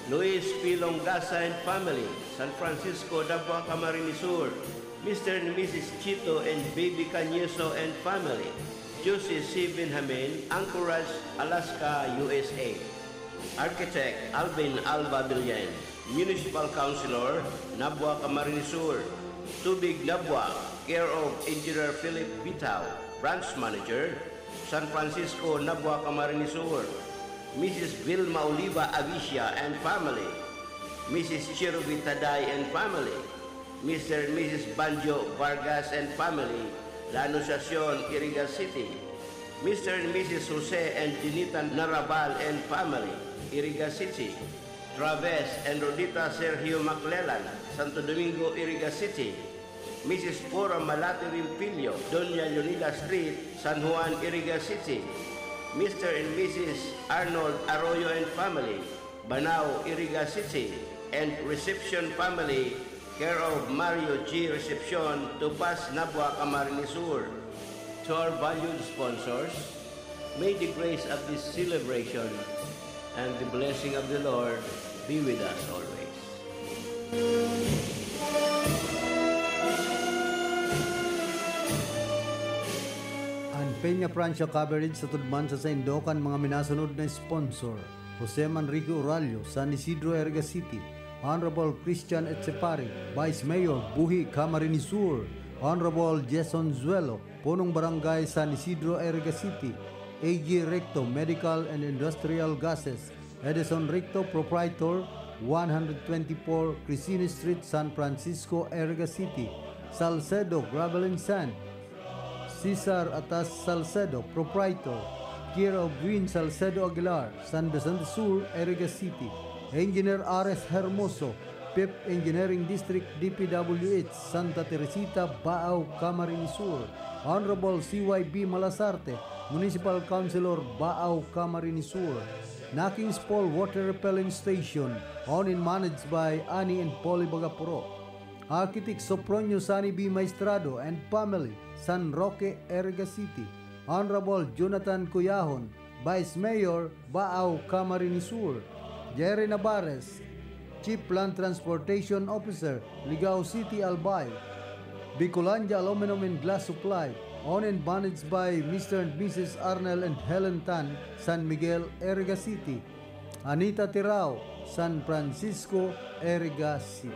Luis P. Longasa and family, San Francisco, Nabua, Camarines Sur. Mister and Missus Chito and Baby Cañeso and family, Jose C. Benjamin, Anchorage, Alaska, U S A. Architect Alvin Alba Villen, Municipal Councilor, Nabua, Camarines Sur. Tubig Nabua, care of Engineer Philip Bitao, Branch Manager, San Francisco, Nabua, Camarines Sur. Missus Vilma Oliva Avicia and family. Missus Cherubin Taday and family. Mister and Missus Banjo Vargas and family, La Anunciacion, Iriga City. Mister and Missus Jose and Dinita Narabal and family, Iriga City. Traves and Rodita Sergio Maclelan, Santo Domingo, Iriga City. Missus Flora Malati Rimpilio, Doña Leonila Street, San Juan, Iriga City. Mister and Missus Arnold Arroyo and family, Banao, Iriga City, and reception family, care of Mario G. Recepcion, Tupas, Nabua, Camarines Sur. To our valued sponsors, may the grace of this celebration and the blessing of the Lord be with us always. An Peña Francia coverage sa tudman sa saindo kan mga minasunod na sponsor: Jose Manrique Uralio, San Isidro, Iriga City; Honorable Christian Etchepare, Vice Mayor, Buhi, Camarines Sur; Honorable Jason Zuelo, Punong Barangay San Isidro, Iriga City; A G Recto, Medical and Industrial Gases; Edison Recto, Proprietor, one twenty-four Crisini Street, San Francisco, Iriga City; Salcedo Gravel and Sand, Cesar Atas Salcedo, Proprietor, care of Win Salcedo Aguilar, San Vicente Sur, Iriga City; Engineer Ares Hermoso, Fifth Engineering District, D P W H, Santa Teresita, Baao, Camarines Sur; Honorable C Y B Malasarte, Municipal Councilor, Baao, Camarines Sur. Nakings Paul Water Repelling Station, owned and managed by Ani and Polly Bagapuro. Architect Sopronio Sani B. Maestrado and family, San Roque, Iriga City. Honorable Jonathan Cuyahon, Vice Mayor, Baao, Camarines Sur; Jerry Navarez, Chief Land Transportation Officer, Ligao City, Albay. Bicolandia Aluminum and Glass Supply, owned and managed by Mister and Missus Arnel and Helen Tan, San Miguel, Iriga City. Anita Tirao, San Francisco, Iriga City.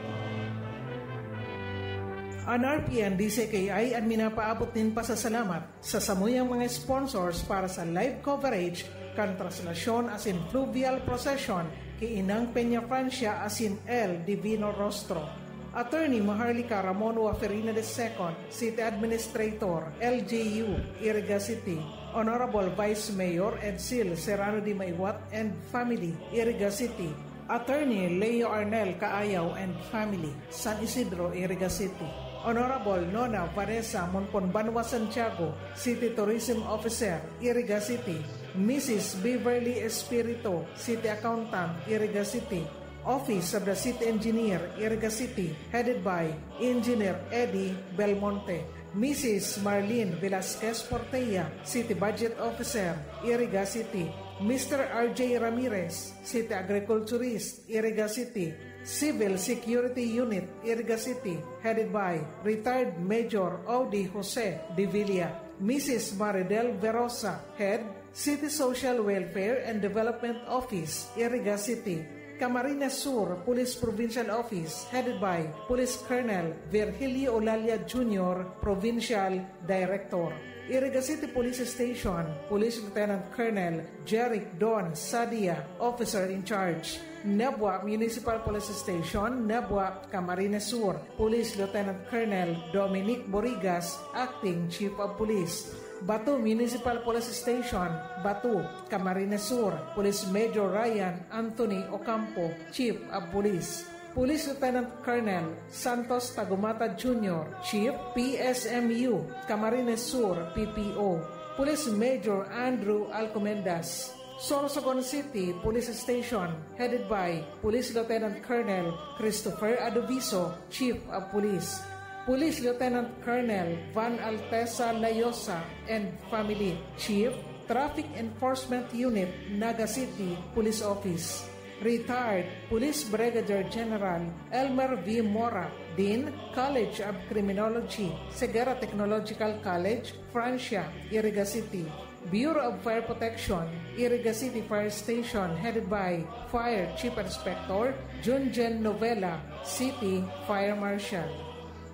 An R P N D C K I an minapaabot nin pasasalamat sa samuyang mga sponsors para sa live coverage kan traslasyon asin fluvial procession ki Inang Peña Francia asin El Divino Rostro. Attorney Maharlika Ramon Waferina the second, City Administrator, L G U, Iriga City. Honorable Vice Mayor Edsel Serrano de Maiwat and family, Iriga City. Attorney Leo Arnel Kaayaw and family, San Isidro, Iriga City. Honorable Nona Vanessa Monpon Banwa Santiago, City Tourism Officer, Iriga City. Missus Beverly Espirito, City Accountant, Iriga City. Office of the City Engineer, Iriga City, headed by Engineer Eddie Belmonte. Missus Marlene Velasquez Portella, City Budget Officer, Iriga City. Mister R J Ramirez, City Agriculturist, Iriga City. Civil Security Unit, Iriga City, headed by retired Major Audi Jose de Villa. Missus Maridel Verosa, Head, City Social Welfare and Development Office, Iriga City. Camarines Sur Police Provincial Office, headed by Police Colonel Virgilio Olalia Junior, Provincial Director. Iriga City Police Station, Police Lieutenant Colonel Jeric Don Sadia, Officer in Charge. Nabua Municipal Police Station, Nabua, Camarines Sur, Police Lieutenant Colonel Dominic Borigas, Acting Chief of Police. Batu Municipal Police Station, Batu, Camarines Sur, Police Major Ryan Anthony Ocampo, Chief of Police. Police Lieutenant Colonel Santos Tagumata Junior, Chief, P S M U, Camarines Sur, P P O. Police Major Andrew Alcomendas. Sorsogon City Police Station, headed by Police Lieutenant Colonel Christopher Adoviso, Chief of Police. Police Lieutenant Colonel Van Altesa Layosa and family, Chief, Traffic Enforcement Unit, Naga City Police Office. Retired Police Brigadier General Elmer V. Mora, Dean, College of Criminology, Ceguera Technological College, Francia, Iriga City. Bureau of Fire Protection, Iriga City Fire Station, headed by Fire Chief Inspector Junjen Novela, City Fire Marshal.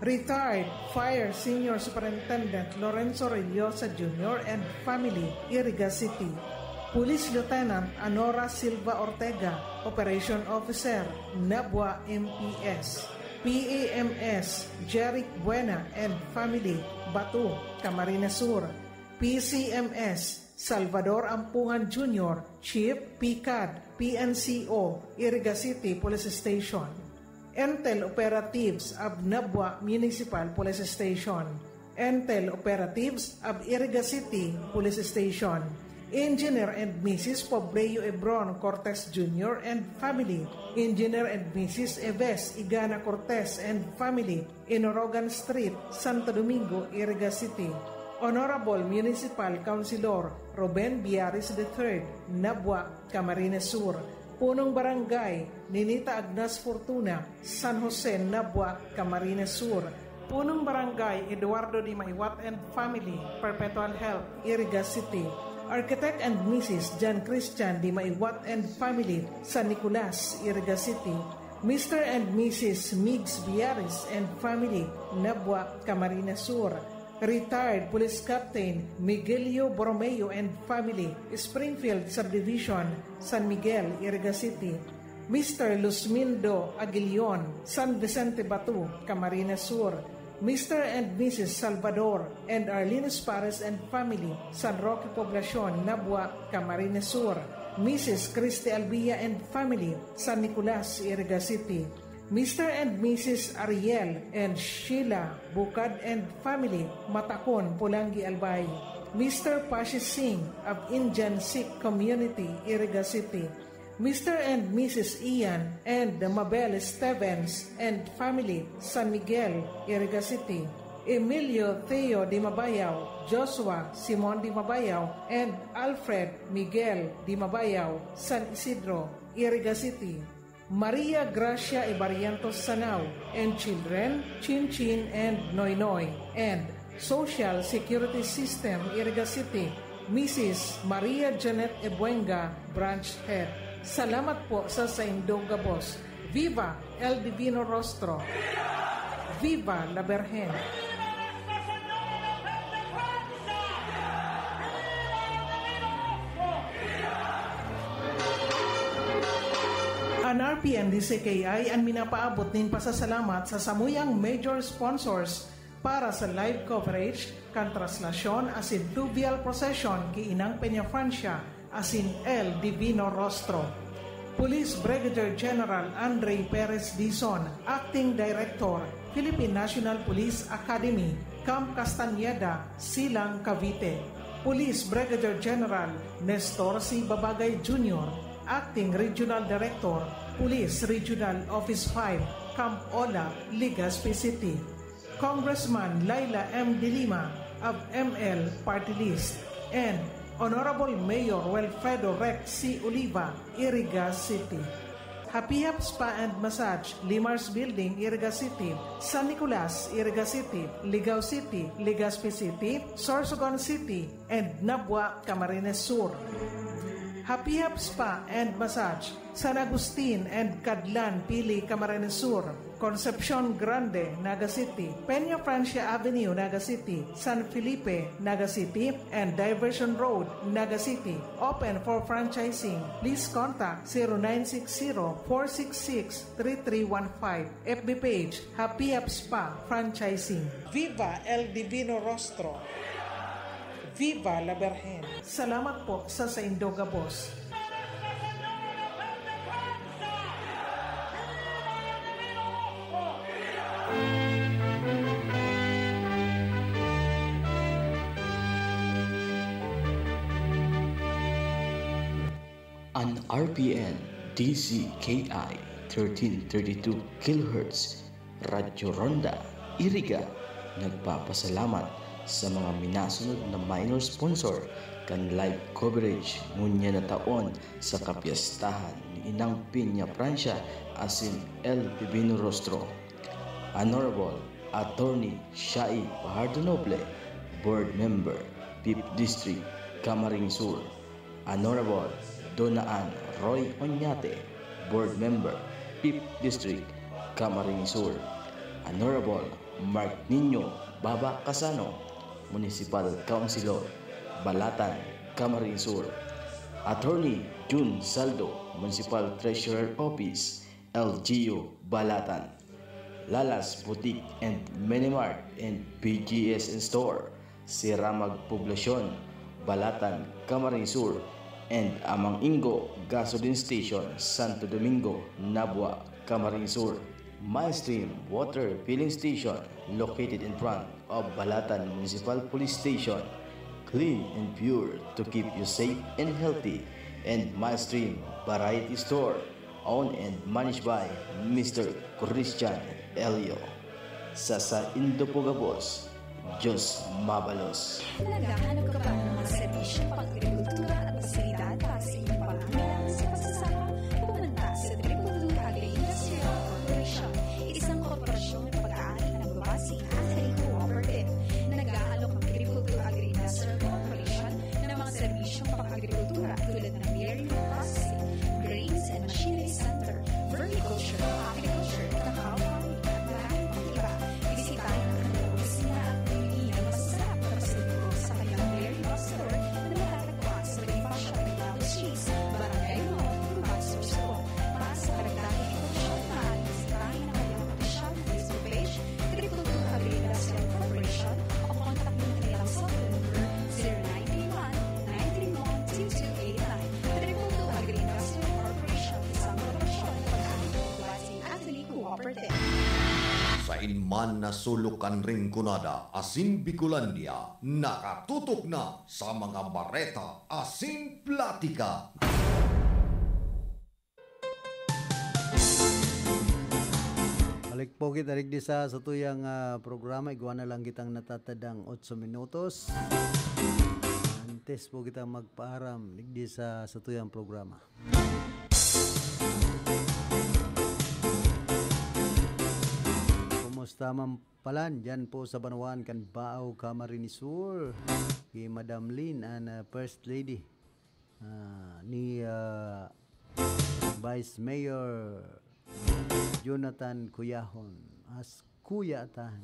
Retired Fire Senior Superintendent Lorenzo Rellosa Junior and family, Iriga City. Police Lieutenant Anora Silva Ortega, Operation Officer, Nabua M P S. P A M S Jeric Buena and family, Batu, Camarines Sur. P C M S Salvador Ampungan Junior, Chief, P cad, P N C O, Iriga City Police Station. Intel Operatives of Nabua Municipal Police Station. Intel Operatives of Iriga City Police Station. Engineer and Missus Pobleo Ebron Cortez Junior and family. Engineer and Missus Eves Igana Cortez and family, Inorogan Street, Santo Domingo, Iriga City. Honorable Municipal Councilor Ruben Biaris the third, Nabua, Camarines Sur. Punong Barangay, Ninita Agnas Fortuna, San Jose, Nabua, Camarines Sur. Punong Barangay, Eduardo Di Maiwat and family, Perpetual Health, Iriga City. Architect and Missus John Christian Di Maiwat and family, San Nicolas, Iriga City. Mister and Missus Migs Biares and family, Nabua, Camarines Sur. Retired Police Captain Miguelio Borromeo and family, Springfield Subdivision, San Miguel, Iriga City. Mister Luzmindo Aguilion, San Vicente Batu, Camarines Sur. Mister and Missus Salvador and Arlene Espares and family, San Roque Poblacion, Nabua, Camarines Sur. Missus Christy Albia and family, San Nicolas, Iriga City. Mister and Missus Ariel and Sheila Bukad and family, Matacon, Polangui, Albay. Mister Pashi Singh of Indian Sikh Community, Iriga City. Mister and Missus Ian and Mabel Stevens and family, San Miguel, Iriga City. Emilio Theo Di Mabayaw, Joshua Simon Di Mabayaw, and Alfred Miguel Di Mabayaw, San Isidro, Iriga City. Maria Gracia Ibarientos Sanao and children, Chin Chin and Noy Noy, and Social Security System, Iriga City, Missus Maria Janet Ebuenga, Branch Head. Salamat po sa saindong gabos. Viva El Divino Rostro! Viva la Virgen! An R P N D C K I an minapaabot nin pasasalamat sa samuyang major sponsors para sa live coverage kan traslasyon asin fluvial procession ki Inang Peñafrancia asin El Divino Rostro. Police Brigadier General Andre Perez Dizon, Acting Director, Philippine National Police Academy, Camp Castañeda, Silang, Cavite. Police Brigadier General Nestor C. Babagay Junior, Acting Regional Director, Police Regional Office five, Camp Ola, Legazpi City. Congressman Leila M. De Lima of M L Party List, and Honorable Mayor Wilfredo Rex C. Oliva, Iriga City. Happy Hap Spa and Massage, Limar's Building, Iriga City, San Nicolas, Iriga City, Ligao City, Legazpi City, Sorsogon City, and Nabua, Camarines Sur. Happy Hap Spa and Massage, San Agustin and Cadlan, Pili, Camarines Sur, Concepcion Grande, Naga City, Peña Francia Avenue, Naga City, San Felipe, Naga City, and Diversion Road, Naga City. Open for franchising. Please contact zero nine six zero, four six six, three three one five. F B page, Happy Hap Spa Franchising. Viva El Divino Rostro! Viva la Virgen! Salamat po sa saindo gabos. An R P N D C K I thirteen thirty-two kilohertz Radyo Ronda, Iriga, nagpapasalamat sa mga minasunod na minor sponsor kan live coverage ngunyan na taon sa kapyestahan Inang Piña Francia asin El Pibino Rostro. Honorable Attorney Shai Fajardo Noble, Board Member, Fifth District, Camarines Sur. Honorable Dona Ann Roy Oñate, Board Member, Fifth District, Camarines Sur. Honorable Mark Nino Baba Casano, Municipal Councilor, Balatan, Camarines Sur. Attorney Jun Saldo, Municipal Treasurer Office, L G U, Balatan. Lala's Boutique and Minimart and P G S Store, Siramag Poblacion, Balatan, Camarines Sur, and Amang Ingo Gasoline Station, Santo Domingo, Nabua, Camarines Sur. Mainstream Water Filling Station, located in front of Balatan Municipal Police Station. Clean and pure to keep you safe and healthy. And Mainstream Variety Store, owned and managed by Mister Christian Elio. Sa saindo po gabos, Diyos mabalos. Naghahanap ka ba ng mga serbisyong pang-agrikultura at pasilidad para sa inyong pangangailangan sa pagsasaka? Pumunta sa Triple Two Agri-Industrial Corporation, isang korporasyong may pag-aari na nagbabase sa Agri-Cooperative. Nag-aalok ang Triple Two Agri-Industrial Corporation ng mga serbisyong pang-agrikultura tulad ng dairy processing, grains and machinery center, vermiculture, apiculture, cacao farming, at marami pang iba. Bisitahin ang kanilang opisina at pumili ng masasarap na pasalubong sa kanilang dairy store na matatagpuan sa Bonifacio Arellano Street, Barangay Lomon, Cubao, Sorsogon. Para sa karagdagang impormasyon, maaaring bisitahin ang kanilang opisyal na Facebook page, Triple Two Agri-Industrial Corporation, o kontakin ang kanilang cellphone number, zero nine three one, nine three one, two two eight nine. Triple Two Agri-Industrial Corporation, isang korporasyon na pag-aari ng Bonifacio Agri-Cooperative. Sain man na sulok kan Rinconada asin Bicolandia, nakatutok na sa mga bareta asin platika. Balik po kita digdi sa satuyang, ah, programa. Igwa na lang kitang natatadang otso minutos. Antes po kita magpaaram digdi sa satuyang programa. Kumusta man palan diyan po sa banwaan kan Baao, Camarines Sur? Ki Madam Lynn, an, ah, First Lady, ah, ni, ah, Vice Mayor Jonathan Cuyahon, as Kuya Atan.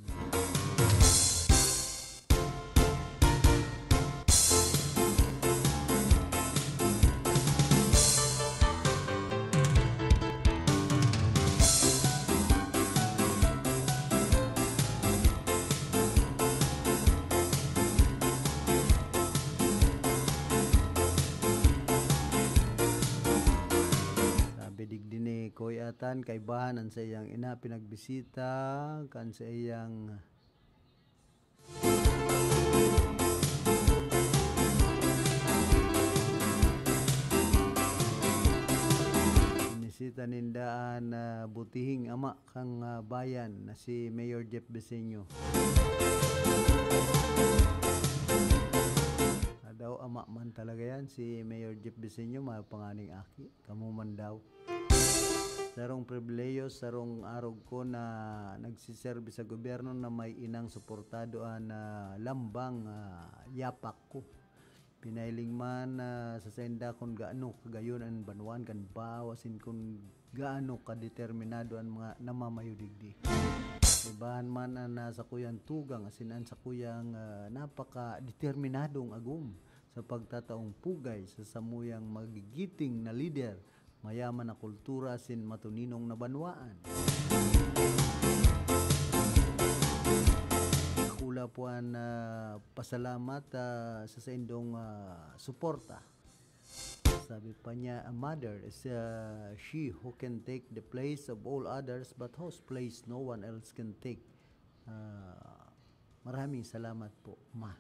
Sabi digdi ni Kuya Atan, kaibahan an saiyang ina, pinagbisita kan saiyang Binisita ninda an, ah, butihing ama kan, ah, bayan na si Mayor Jeff Biseño. Ah, daw ama man talaga yan, si Mayor Jeff Biseño, mayo pa nganing aki. Kamo man daw. Sarong pribilehiyo, sarong arog ko na nagsiserbi sa gobyerno na may inang suportado an, ah, lambang, ah, yapak ko. Pinahiling man, ah, sa sainda kun gaano kagayon an banwaan kan Baao asin kun gaano kadeterminado an mga namamayo digdi. Ibahan man an, ah, sakuyang tugang asin an sakuyang, ah, napakadeterminadong agom sa pagtataong pugay sa samuyang magigiting na lider, mayaman na kultura asin matuninong na banwaan. Dakula po an, ah, pasalamat, ah, sa saindong, ah, suporta. Sabi pa niya, "A mother is, ah, she who can take the place of all others, but whose place no one else can take." Ah, maraming salamat po, Ma.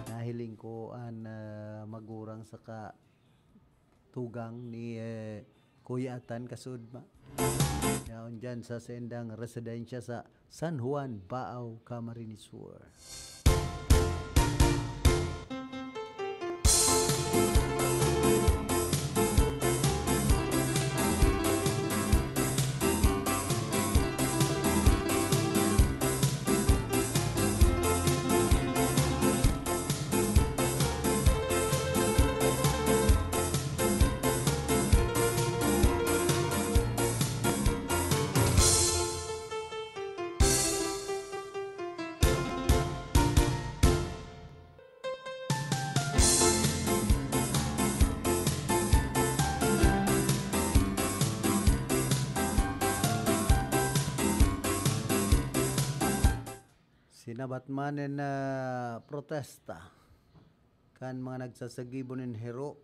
Nahiling ko an, ah, magurang saka tugang ni, eh, Kuya Atan Kasudma. Yaon dyan sa saindang residensya sa San Juan, Baao, Camarines Sur. Nabatman nin, ah, protesta kan mga nagsasagibo nin hero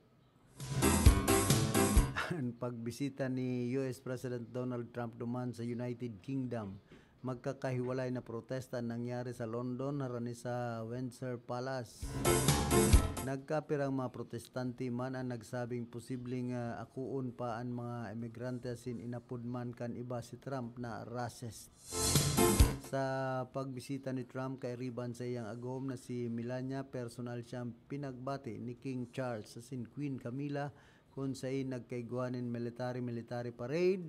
an pagbisita ni U S President Donald Trump duman sa United Kingdom. Magkakahiwalay na protesta an nangyari sa London harani sa Windsor Palace. Nagkapirang mga protestante man an nagsabing posibleng, ah, akoon pa an mga emigrante asin inapod man kan iba si Trump na racist. Sa pagbisita ni Trump kairiba an saiyang agom na si Melania, personal siyang pinagbati ni King Charles asin Queen Camilla, kun sain nagkaigwa nin military-military parade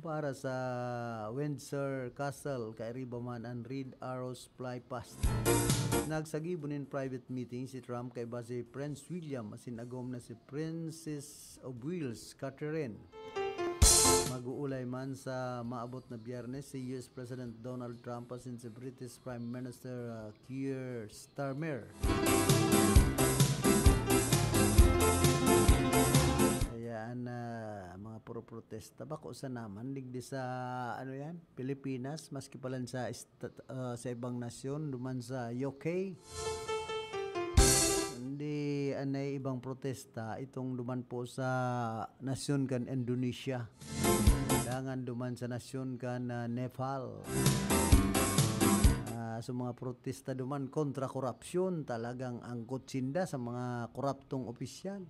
para sa Windsor Castle, kairiba man an Red Arrows Fly Past. Nagsagibo nin private meeting si Trump kaiba si Prince William asin agom na si Princess of Wales, Catherine. Mag-uulay man sa maabot na Biyernes si U S President Donald Trump asin si British Prime Minister, ah, Keir Starmer. Kaya an, ah, mga puro protesta, bako sa naman, digdi sa, ano yan, Pilipinas, maski palan sa est-, ah, sa ibang nasyon, duman sa U K. Hindi, anay ibang protesta, itong duman po sa nasyon kan Indonesia. Dangan duman sa nasyon kan, ah, Nepal. Ah, so mga protesta duman kontra korupsyon, talagang anggot sinda sa mga koraptong opisyal.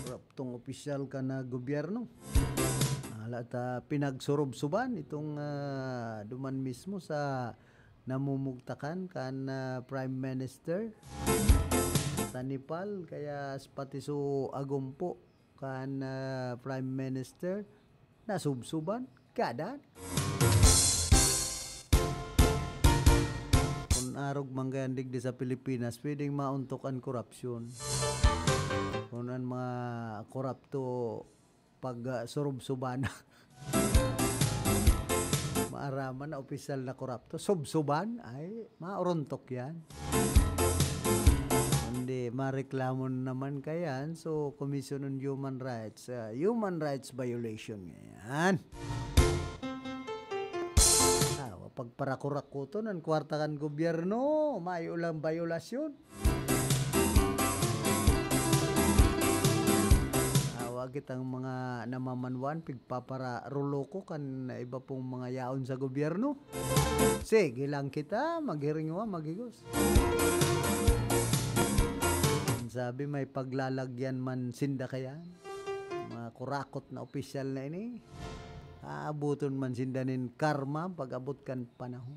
Koraptong opisyal kan, ah, gobyerno. Ala ta, pinagsurubsuban itong, ah, duman mismo sa namumugtakan kan, ah, Prime Minister sa Nepal, kaya s-, pati so agom po kan, ah, Prime Minister nasubsuban, gadan. Kun arog man kaya digdi sa Pilipinas, pwedeng maontok an korupsyon. Kun an mga korapto pag, ah, surubsuban. Maaraman na opisyal na korapto. Subsuban? Ay, maorontok yan. Kundi mareklamo naman kayan. So, Commission on Human Rights, ah, human rights violation ngayon. Ah, pagparakurakuton ang kwarta kan gobyerno, mayo lang violasyon. Awa kitang mga namamanwan, pigpapararoloko kan iba pong mga yaon sa gobyerno. Sige lang kita, maghiringuwa, maghigos. Sabi, may paglalagyan man sinda kaya. Mga kurakot na opisyal na ini. Aaboton man sinda nin karma pag-abot kan panahon.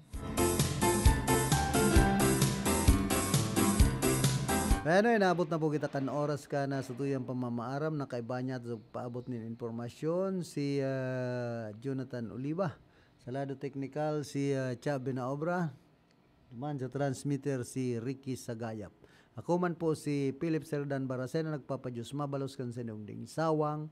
Bueno, inabot na po kita kan oras kan satuyang pamamaaram na kaiba niya sa paabot nin impormasyon si, ah, Jonathan Oliva. Sa lado teknikal, si, ah, Cha Binaobra. Duman sa transmitter, si Ricky Sagayap. Ako man po si Philip Serdan Baracena, nagpapadiyos mabalos kan sa inyong ding sawang